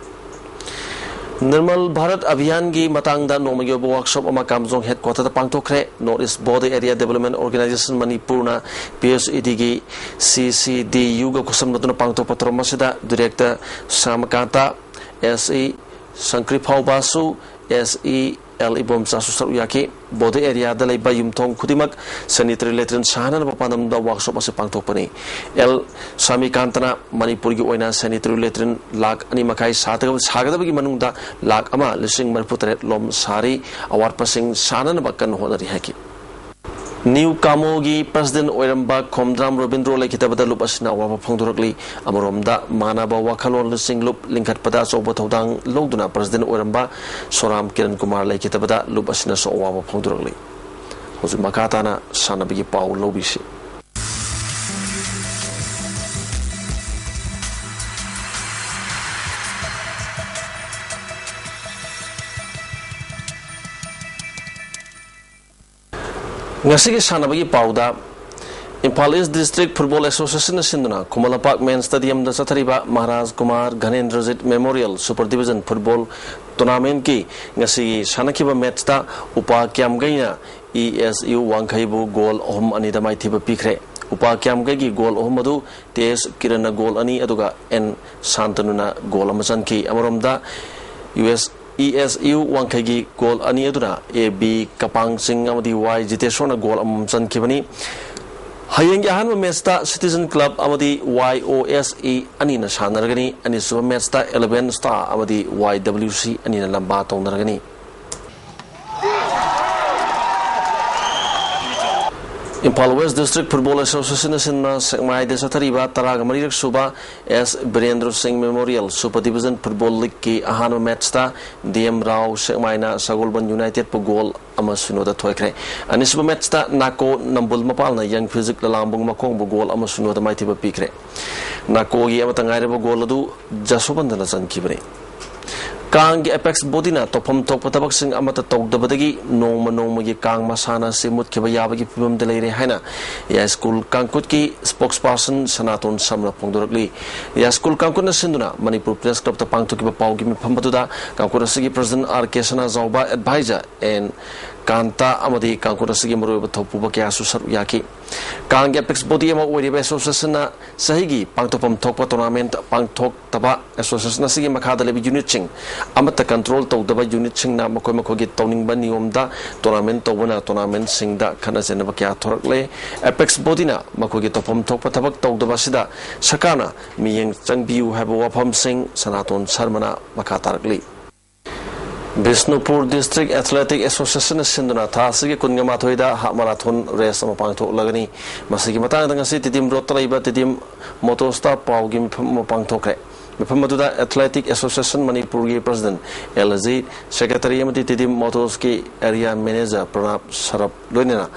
ꯅꯤꯔꯃꯜ ꯚꯥꯔꯠ ꯑꯚꯤꯌꯥꯟꯒꯤ ꯃꯇꯥꯡꯗ ꯅꯣꯡꯃꯒꯤ ꯑꯣꯏꯕ ꯋꯥꯔꯛꯁꯣꯞ ꯑꯃ ꯀꯥꯝꯖꯣꯡ ꯍꯦꯗꯀ꯭ꯋꯥꯇꯔꯗ ꯄꯥꯡꯊꯣꯛꯈ꯭ꯔꯦ꯫ North east body area development organisation ꯃꯅꯤꯄꯨꯔꯅ P H E Dꯒꯤ C C D Uꯒ ꯈꯨꯠꯁꯝꯅꯗꯨꯅ ꯄꯥꯡꯊꯣꯛꯄ ꯊꯧꯔꯝ ꯑꯁꯤꯗ ꯗꯤꯔꯦꯛꯇꯔ ꯁ꯭ꯌꯥꯃꯀꯥꯟꯇ, S E Shangkriphao Basu, S E L ꯏꯕꯣꯝꯆꯥꯁꯨ ꯁꯔꯨꯛ ꯌꯥꯈꯤ꯫ ꯕꯣꯗꯤ ꯑꯦꯔꯤꯌꯥꯗ ꯂꯩꯕ ꯌꯨꯝꯊꯣꯡ ꯈꯨꯗꯤꯡꯃꯛ sanitary latrine ꯁꯥꯅꯅꯕ ꯄꯥꯟꯗꯝꯗ ꯋꯥꯔꯛꯁꯣꯞ ꯑꯁꯤ ꯄꯥꯡꯊꯣꯛꯄꯅꯤ꯫ L ꯁ꯭ꯌꯥꯃꯤꯀꯥꯟꯇꯅ ꯃꯅꯤꯄꯨꯔꯒꯤ ꯑꯣꯏꯅ sanitary latrine ꯂꯥꯈ ꯑꯅꯤ ꯃꯈꯥꯏ ꯁꯥꯗꯒ-, ꯁꯥꯒꯗꯕꯒꯤ ꯃꯅꯨꯡꯗ ꯂꯥꯈ ꯑꯃ ꯂꯤꯁꯤꯡ ꯃꯔꯤꯐꯨ ꯇꯔꯦꯠ ꯂꯣꯝ ꯁꯥꯔꯤ, ꯑꯋꯥꯠꯄꯁꯤꯡ ꯁꯥꯅꯅꯕ ꯀꯟꯅ ꯍꯣꯠꯅꯔꯤ ꯍꯥꯏꯈꯤ꯫ ꯅ꯭ꯌꯨ ꯀꯥꯃꯣꯒꯤ president ꯑꯣꯏꯔꯝꯕ ꯈꯣꯝꯗ꯭ꯔꯥꯝ ꯔꯣꯕꯤꯟꯗ꯭ꯔꯣ ꯂꯩꯈꯤꯗꯕꯗ ꯂꯨꯞ ꯑꯁꯤꯅ ꯑꯋꯥꯕ ꯐꯣꯡꯗꯣꯔꯛꯂꯤ꯫ ꯑꯃꯔꯣꯝꯗ ꯃꯥꯟꯅꯕ ꯋꯥꯈꯜꯂꯣꯟꯁꯤꯡ ꯂꯨꯞ ꯂꯤꯡꯈꯠꯄꯗ ꯑꯆꯧꯕ ꯊꯧꯗꯥꯡ ꯂꯧꯗꯨꯅ president ꯑꯣꯏꯔꯝꯕ ꯁꯣꯔꯥꯝ ꯀꯤꯔꯟ ꯀꯨꯃꯥꯔ ꯂꯩꯈꯤꯗꯕꯗ ꯂꯨꯞ ꯑꯁꯤꯅꯁꯨ ꯑꯋꯥꯕ ꯐꯣꯡꯗꯣꯔꯛꯂꯤ꯫ ꯍꯧꯖꯤꯛ ꯃꯈꯥ ꯇꯥꯅ ꯁꯥꯟꯅꯕꯒꯤ ꯄꯥꯎ ꯂꯧꯕꯤꯁꯤ꯫ ꯉꯁꯤꯒꯤ ꯁꯥꯟꯅꯕꯒꯤ ꯄꯥꯎꯗ, ꯏꯝꯐꯥꯜ ꯏꯁ ꯗꯤꯁꯇ꯭ꯔꯤꯛ ꯐꯨꯠꯕꯣꯜ ꯑꯦꯁꯣꯁꯤꯌꯦꯁꯟꯅ ꯁꯤꯟꯗꯨꯅ ꯈꯨꯃꯟ ꯂꯝꯄꯥꯛ ꯃꯦꯟ ꯁ꯭ꯇꯦꯗꯤꯌꯝꯗ ꯆꯠꯊꯔꯤꯕ Maharaj Kumar Ghanendrajit memorial super division football ꯇꯣꯔꯅꯥꯃꯦꯟꯠꯀꯤ ꯉꯁꯤꯒꯤ ꯁꯥꯟꯅꯈꯤꯕ ꯃꯦꯠꯁꯇ ꯎꯄꯥ ꯀ꯭ꯌꯥꯝꯒꯩꯅ ꯏ ꯑꯦꯁ ꯌꯨ ꯋꯥꯡꯈꯩꯕꯨ ꯒꯣꯜ ꯑꯍꯨꯝ ꯑꯅꯤꯗ ꯃꯥꯏꯊꯤꯕ ꯄꯤꯈ꯭ꯔꯦ꯫ ꯎꯄꯥ ꯀ꯭ꯌꯥꯝꯒꯩꯒꯤ ꯒꯣꯜ ꯑꯍꯨꯝ ꯑꯗꯨ ꯇꯤ ꯑꯦꯁ ꯀꯤꯔꯟꯅ ꯒꯣꯜ ꯑꯅꯤ ꯑꯗꯨꯒ ꯑꯦꯟ ꯁꯥꯟꯇꯅꯨꯅ ꯒꯣꯜ ꯑꯃ ꯆꯟꯈꯤ꯫ ꯑꯃꯔꯣꯝꯗ, U S E S U ꯋꯥꯡꯈꯩꯒꯤ ꯒꯣꯜ ꯑꯅꯤ ꯑꯗꯨꯅ ꯑꯦ ꯕꯤ ꯀꯄꯥꯡꯁꯤꯡ ꯑꯃꯗꯤ ꯋꯥꯏ ꯖꯤꯇꯦꯁꯣꯔꯅ ꯒꯣꯜ ꯑꯃꯃꯝ ꯆꯟꯈꯤꯕꯅꯤ꯫ ꯍꯌꯦꯡꯒꯤ ꯑꯍꯥꯟꯕ ꯃꯦꯠꯁꯇ ꯁꯤꯇꯤꯖꯟ ꯀ꯭ꯂꯕ ꯑꯃꯗꯤ ꯋꯥꯏ ꯑꯣ ꯑꯦꯁ ꯏ ꯑꯅꯤꯅ ꯁꯥꯟꯅꯔꯒꯅꯤ꯫ ꯑꯅꯤꯁꯨꯕ ꯃꯦꯠꯁꯇ ꯑꯦꯂꯚꯦꯟ ꯁ꯭ꯇꯥꯔ ꯑꯃꯗꯤ ꯋꯥꯏ ꯗꯕ꯭ꯂꯤꯎ ꯁꯤ ꯑꯅꯤꯅ ꯂꯝꯕꯥ ꯇꯧꯅꯔꯒꯅꯤ꯫ ꯏꯝꯐꯥꯜ ꯋꯦꯁ ꯗꯤꯁꯇ꯭ꯔꯤꯛ ꯐꯨꯠꯕꯣꯜ ꯑꯦꯁꯣꯁꯤꯌꯦꯁꯟꯅ ꯁꯤꯟꯅ ꯁꯦꯛꯃꯥꯏꯗ ꯆꯠꯊꯔꯤꯕ ꯇꯔꯥꯒ ꯃꯔꯤꯔꯛ ꯁꯨꯕ ꯑꯦꯁ ꯕꯤꯔꯦꯟꯗ꯭ꯔ ꯁꯤꯡ ꯃꯦꯃꯣꯔꯤꯌꯦꯜ ꯁꯨꯄꯔ ꯗꯤꯕꯤꯖꯟ ꯐꯨꯠꯕꯣꯜ ꯂꯤꯒꯀꯤ ꯑꯍꯥꯟꯕ ꯃꯦꯠꯁꯇ ꯗꯤ ꯑꯦꯝ ꯔꯥꯎ ꯁꯦꯛꯃꯥꯏꯅ ꯁꯒꯣꯜꯕꯟ ꯌꯨꯅꯥꯏꯇꯦꯗꯄꯨ ꯒꯣꯜ ꯑꯃ ꯁꯤꯅꯣꯗ ꯊꯣꯏꯈ꯭ꯔꯦ꯫ ꯑꯅꯤꯁꯨꯕ ꯃꯦꯠꯁꯇ ꯅꯥꯀꯣ ꯅꯝꯕꯨꯜ ꯃꯄꯥꯜꯅ ꯌꯪ ꯐꯤꯖꯤꯛ ꯂꯂꯥꯝꯕꯨꯡ ꯃꯈꯣꯡꯕꯨ ꯒꯣꯜ ꯑꯃ ꯁꯤꯅꯣꯗ ꯃꯥꯏꯊꯤꯕ ꯄꯤꯈ꯭ꯔꯦ꯫ ꯅꯥꯀꯣꯒꯤ ꯑꯃꯠꯇ ꯉꯥꯏꯔꯕ ꯒꯣꯜ ꯑꯗꯨ ꯖꯁꯣꯕꯟꯗꯅ ꯆꯟꯈꯤꯕꯅꯤ꯫ ꯀꯥꯡꯒꯤ ꯑꯦꯄꯦꯛꯁ ꯕꯣꯗꯤꯅ ꯇꯧꯐꯝ ꯊꯣꯛꯄ ꯊꯕꯛꯁꯤꯡ ꯑꯃꯠꯇ ꯇꯧꯗꯕꯗꯒꯤ ꯅꯣꯡꯃ ꯅꯣꯡꯃꯒꯤ ꯀꯥꯡ ꯃꯁꯥꯟꯅ ꯑꯁꯤ ꯃꯨꯠꯈꯤꯕ ꯌꯥꯕꯒꯤ ꯐꯤꯕꯝꯗ ꯂꯩꯔꯦ ꯍꯥꯏꯅ ꯌꯥꯏꯁ꯭ꯀꯨꯜ ꯀꯥꯡꯀꯨꯠꯀꯤ ꯁ꯭ꯄꯣꯛꯁ ꯄꯥꯔꯁꯟ ꯁꯅꯥꯇꯣꯟ ꯁꯔꯃꯅ ꯐꯣꯡꯗꯣꯔꯛꯂꯤ꯫ ꯌꯥꯏꯁ꯭ꯀꯨꯜ ꯀꯥꯡꯀꯨꯠꯅ ꯁꯤꯟꯗꯨꯅ ꯃꯅꯤꯄꯨꯔ ꯄ꯭ꯔꯦꯁ ꯀ꯭ꯂꯕꯇ ꯄꯥꯡꯊꯣꯛꯈꯤꯕ ꯄꯥꯎꯒꯤ ꯃꯤꯐꯝ ꯑꯗꯨꯗ ꯀꯥꯡꯀꯨꯠ ꯑꯁꯤꯒꯤ president R K Sanajaoba, adviser N Kanta ꯑꯃꯗꯤ ꯀꯥꯡꯀꯨꯠ ꯑꯁꯤꯒꯤ ꯃꯔꯨꯑꯣꯏꯕ ꯊꯧꯄꯨꯕ ꯀꯌꯥꯁꯨ ꯁꯔꯨꯛ ꯌꯥꯈꯤ꯫ ꯀꯥꯡꯒꯤ ꯑꯦꯄꯦꯛꯁ ꯕꯣꯗꯤ ꯑꯃ ꯑꯣꯏꯔꯤꯕ ꯑꯦꯁꯣꯁꯤꯌꯦꯁꯟꯅ ꯆꯍꯤꯒꯤ ꯄꯥꯡꯊꯣꯛꯐꯝ ꯊꯣꯛꯄ ꯇꯣꯔꯅꯥꯃꯦꯟꯠ ꯄꯥꯡꯊꯣꯛꯇꯕ ꯑꯦꯁꯣꯁꯤꯌꯦꯁꯟ ꯑꯁꯤꯒꯤ ꯃꯈꯥꯗ ꯂꯩꯕ ꯌꯨꯅꯤꯠꯁꯤꯡ ꯑꯃꯠꯇ ꯀꯟꯇ꯭ꯔꯣꯜ ꯇꯧꯗꯕ ꯌꯨꯅꯤꯠꯁꯤꯡꯅ ꯃꯈꯣꯏ ꯃꯈꯣꯏꯒꯤ ꯇꯧꯅꯤꯡꯕ ꯅꯤꯌꯣꯝꯗ ꯇꯣꯔꯅꯥꯃꯦꯟꯠ ꯇꯧꯕꯅ ꯇꯣꯔꯅꯥꯃꯦꯟꯠꯁꯤꯡꯗ ꯈꯠꯅ ꯆꯩꯅꯕ ꯀꯌꯥ ꯊꯣꯔꯛꯂꯦ꯫ ꯑꯦꯄꯦꯛꯁ ꯕꯣꯗꯤꯅ ꯃꯈꯣꯏꯒꯤ ꯇꯧꯐꯝ ꯊꯣꯛꯄ ꯊꯕꯛ ꯇꯧꯗꯕ ꯑꯁꯤꯗ ꯁꯔꯀꯥꯔꯅ ꯃꯤꯠꯌꯦꯡ ꯆꯪꯕꯤꯌꯨ ꯍꯥꯏꯕ ꯋꯥꯐꯝꯁꯤꯡ ꯁꯅꯥꯇꯣꯟ ꯁꯔꯃꯅ ꯃꯈꯥ ꯇꯥꯔꯛꯂꯤ꯫ ꯕꯤꯁꯅꯨꯄꯨꯔ ꯗꯤꯁꯇ꯭ꯔꯤꯛ ꯑꯦꯊꯂꯦꯇꯤꯛ ꯑꯦꯁꯣꯁꯤꯌꯦꯁꯟꯅ ꯁꯤꯟꯗꯨꯅ ꯊꯥ ꯑꯁꯤꯒꯤ ꯀꯨꯟꯒ ꯃꯥꯊꯣꯏꯗ ꯍꯥꯐ ꯃꯥꯔꯥꯊꯣꯟ ꯔꯦꯁ ꯑꯃ ꯄꯥꯡꯊꯣꯛꯂꯒꯅꯤ꯫ ꯃꯁꯤꯒꯤ ꯃꯇꯥꯡꯗ ꯉꯁꯤ ꯇꯤꯗꯤꯝ ꯔꯣꯗꯇ ꯂꯩꯕ ꯇꯤꯗꯤꯝ ꯃꯣꯇꯣꯔꯁꯇ ꯄꯥꯎꯒꯤ ꯃꯤꯐꯝ ꯑꯃ ꯄꯥꯡꯊꯣꯛꯈ꯭ꯔꯦ꯫ ꯃꯤꯐꯝ ꯑꯗꯨꯗ ꯑꯦꯊꯂꯦꯇꯤꯛ ꯑꯦꯁꯣꯁꯤꯌꯦꯁꯟ ꯃꯅꯤꯄꯨꯔꯒꯤ ꯄ꯭ꯔꯁꯤꯗꯦꯟꯠ ꯑꯦꯜ ꯑꯖꯤꯠ, ꯁꯦꯀ꯭ꯔꯦꯇꯔꯤ ꯑꯃꯗꯤ ꯇꯤꯗꯤꯝ ꯃꯣꯇꯣꯔꯁꯀꯤ ꯑꯦꯔꯤꯌꯥ ꯃꯦꯅꯦꯖꯔ ꯄ꯭ꯔꯅꯥꯕ ꯁꯔꯞ ꯂꯣꯏꯅꯅ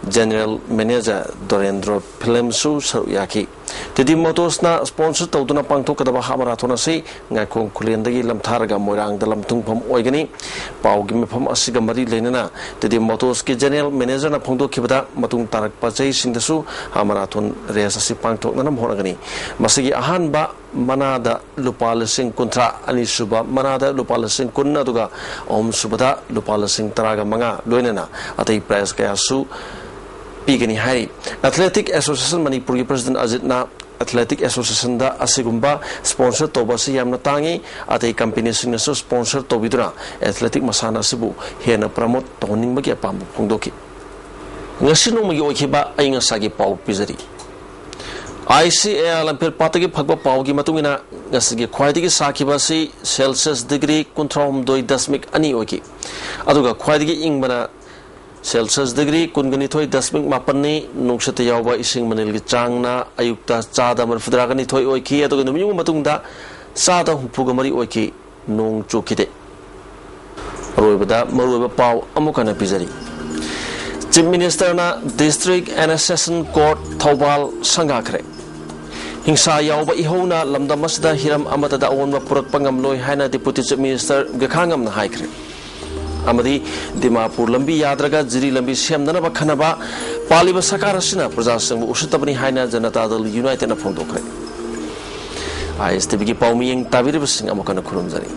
ꯖꯦꯅꯔꯦꯜ ꯃꯦꯅꯦꯖꯔ ꯗꯣꯔꯦꯟꯗ꯭ꯔꯣ ꯐꯤꯂꯝꯁꯨ ꯁꯔꯨꯛ ꯌꯥꯈꯤ꯫ ꯇꯤꯗꯤꯝ ꯃꯣꯇꯣꯔꯁꯅ ꯁ꯭ꯄꯣꯟꯁꯔ ꯇꯧꯗꯨꯅ ꯄꯥꯡꯊꯣꯛꯀꯗꯕ ꯍꯥꯐ ꯃꯥꯔꯥꯊꯣꯟ ꯑꯁꯤ ꯉꯥꯏꯈꯣꯡ ꯈꯨꯂꯦꯟꯗꯒꯤ ꯂꯝꯊꯥꯔꯒ ꯃꯣꯏꯔꯥꯡꯗ ꯂꯝꯊꯨꯡꯐꯝ ꯑꯣꯏꯒꯅꯤ꯫ ꯄꯥꯎꯒꯤ ꯃꯤꯐꯝ ꯑꯁꯤꯒ ꯃꯔꯤ ꯂꯩꯅꯅ ꯇꯤꯗꯤꯝ ꯃꯣꯇꯣꯔꯁꯀꯤ ꯖꯦꯅꯔꯦꯜ ꯃꯦꯅꯦꯖꯔꯅ ꯐꯣꯡꯗꯣꯛꯈꯤꯕꯗ ꯃꯇꯨꯡ ꯇꯥꯔꯛꯄ ꯆꯍꯤꯁꯤꯡꯗꯁꯨ ꯍꯥꯐ ꯃꯥꯔꯥꯊꯣꯟ ꯔꯦꯁ ꯑꯁꯤ ꯄꯥꯡꯊꯣꯛꯅꯅꯕ ꯍꯣꯠꯅꯒꯅꯤ꯫ ꯃꯁꯤꯒꯤ ꯑꯍꯥꯟꯕ ꯃꯅꯥꯗ ꯂꯨꯄꯥ ꯂꯤꯁꯤꯡ ꯀꯨꯟꯊ꯭ꯔꯥ, ꯑꯅꯤꯁꯨꯕ ꯃꯅꯥꯗ ꯂꯨꯄꯥ ꯂꯤꯁꯤꯡ ꯀꯨꯟ, ꯑꯗꯨꯒ ꯑꯍꯨꯝꯁꯨꯕꯗ ꯂꯨꯄꯥ ꯂꯤꯁꯤꯡ ꯇꯔꯥꯒ ꯃꯉꯥ, ꯂꯣꯏꯅꯅ ꯑꯇꯩ ꯄ꯭ꯔꯥꯏꯖ ꯀꯌꯥꯁꯨ ꯄꯤꯒꯅꯤ ꯍꯥꯏꯔꯤ꯫ ꯑꯦꯊꯂꯦꯇꯤꯛ ꯑꯦꯁꯣꯁꯤꯌꯦꯁꯟ ꯃꯅꯤꯄꯨꯔꯒꯤ ꯄ꯭ꯔꯁꯤꯗꯦꯟꯠ ꯑꯖꯤꯠꯅ ꯑꯦꯊꯂꯦꯇꯤꯛ ꯑꯦꯁꯣꯁꯤꯌꯦꯁꯟꯗ ꯑꯁꯤꯒꯨꯝꯕ ꯁ꯭ꯄꯣꯟꯁꯔ ꯇꯧꯕ ꯑꯁꯤ ꯌꯥꯝꯅ ꯇꯥꯡꯏ꯫ ꯑꯇꯩ ꯀꯝꯄꯦꯅꯤꯁꯤꯡꯅꯁꯨ ꯁ꯭ꯄꯣꯟꯁꯔ ꯇꯧꯕꯤꯗꯨꯅ ꯑꯦꯊꯂꯦꯇꯤꯛ ꯃꯁꯥꯟꯅ ꯑꯁꯤꯕꯨ ꯍꯦꯟꯅ ꯄ꯭ꯔꯃꯣꯠ ꯇꯧꯍꯟꯅꯤꯡꯕꯒꯤ ꯑꯄꯥꯝꯕ ꯐꯣꯡꯗꯣꯛꯈꯤ꯫ ꯉꯁꯤ ꯅꯣꯡꯃꯒꯤ ꯑꯣꯏꯈꯤꯕ ꯑꯏꯪ ꯑꯁꯥꯒꯤ ꯄꯥꯎ ꯄꯤꯖꯔꯤ꯫ ꯑꯥꯏ ꯁꯤ ꯑꯦ ꯑꯥꯔ ꯂꯝꯐꯦꯜ ꯄꯥꯠꯇꯒꯤ ꯐꯪꯕ ꯄꯥꯎꯒꯤ ꯃꯇꯨꯡ ꯏꯟꯅ, ꯉꯁꯤꯒꯤ ꯈ꯭ꯋꯥꯏꯗꯒꯤ ꯁꯥꯈꯤꯕ ꯑꯁꯤ ꯁꯦꯜꯁꯤꯌꯁ ꯗꯤꯒ꯭ꯔꯤ ꯀꯨꯟꯊ꯭ꯔꯥ ꯍꯨꯝꯗꯣꯏ ꯗꯁꯃꯤꯛ ꯑꯅꯤ ꯑꯣꯏꯈꯤ꯫ ꯑꯗꯨꯒ ꯈ꯭ꯋꯥꯏꯗꯒꯤ ꯏꯪꯕꯅ ꯁꯦꯜꯁꯤꯌꯁ ꯗꯤꯒ꯭ꯔꯤ ꯀꯨꯟꯒ ꯅꯤꯊꯣꯏ ꯗꯁꯃꯤꯛ ꯃꯥꯄꯟꯅꯤ꯫ ꯅꯨꯡꯁꯤꯠꯇ ꯌꯥꯎꯕ ꯏꯁꯤꯡ ꯃꯅꯤꯜꯒꯤ ꯆꯥꯡꯅ ꯑꯌꯨꯛꯇ ꯆꯥꯗ ꯃꯔꯤꯐꯨꯇꯔꯥꯒ ꯅꯤꯊꯣꯏ ꯑꯣꯏꯈꯤ, ꯑꯗꯨꯒ ꯅꯨꯃꯤꯠ ꯌꯨꯡꯕ ꯃꯇꯨꯡꯗ ꯆꯥꯗ ꯍꯨꯝꯐꯨꯒ ꯃꯔꯤ ꯑꯣꯏꯈꯤ꯫ ꯅꯣꯡ ꯆꯨꯈꯤꯗꯦ꯫ ꯑꯔꯣꯏꯕꯗ ꯃꯔꯨꯑꯣꯏꯕ ꯄꯥꯎ ꯑꯃꯨꯛ ꯍꯟꯅ ꯄꯤꯖꯔꯤ꯫ ꯆꯤꯐ ꯃꯤꯅꯤꯁꯇꯔꯅ district and sessions court ꯊꯧꯕꯥꯜ ꯁꯪꯒꯥꯈ꯭ꯔꯦ꯫ ꯍꯤꯡꯁꯥ ꯌꯥꯎꯕ ꯏꯍꯧꯅ ꯂꯝꯗꯝ ꯑꯁꯤꯗ ꯍꯤꯔꯝ ꯑꯃꯠꯇꯗ ꯑꯑꯣꯟꯕ ꯄꯨꯔꯛꯄ ꯉꯝꯂꯣꯏ ꯍꯥꯏꯅ ꯗꯤꯄꯨꯇꯤ ꯆꯤꯐ ꯃꯤꯅꯤꯁꯇꯔ ꯒꯈꯥꯉꯝꯅ ꯍꯥꯏꯈ꯭ꯔꯦ꯫ ꯑꯃꯗꯤ ꯗꯤꯃꯥꯄꯨꯔ ꯂꯝꯕꯤ ꯌꯥꯗ꯭ꯔꯒ ꯖꯤꯔꯤ ꯂꯝꯕꯤ ꯁꯦꯝꯅꯅꯕ ꯈꯟꯅꯕ ꯄꯥꯜꯂꯤꯕ ꯁꯔꯀꯥꯔ ꯑꯁꯤꯅ ꯄ꯭ꯔꯖꯥꯁꯤꯡꯕꯨ ꯎꯁꯤꯠꯇꯕꯅꯤ ꯍꯥꯏꯅ ꯖꯅꯇꯥ ꯗꯜ ꯌꯨꯅꯥꯏꯇꯦꯗꯅ ꯐꯣꯡꯗꯣꯛꯈ꯭ꯔꯦ꯫ ꯑꯥꯏ ꯑꯦꯁ ꯇꯤ ꯚꯤꯒꯤ ꯄꯥꯎ ꯃꯤꯌꯦꯡ ꯇꯥꯕꯤꯔꯤꯕꯁꯤꯡ ꯑꯃꯨꯛ ꯍꯟꯅ ꯈꯨꯔꯨꯝꯖꯔꯤ꯫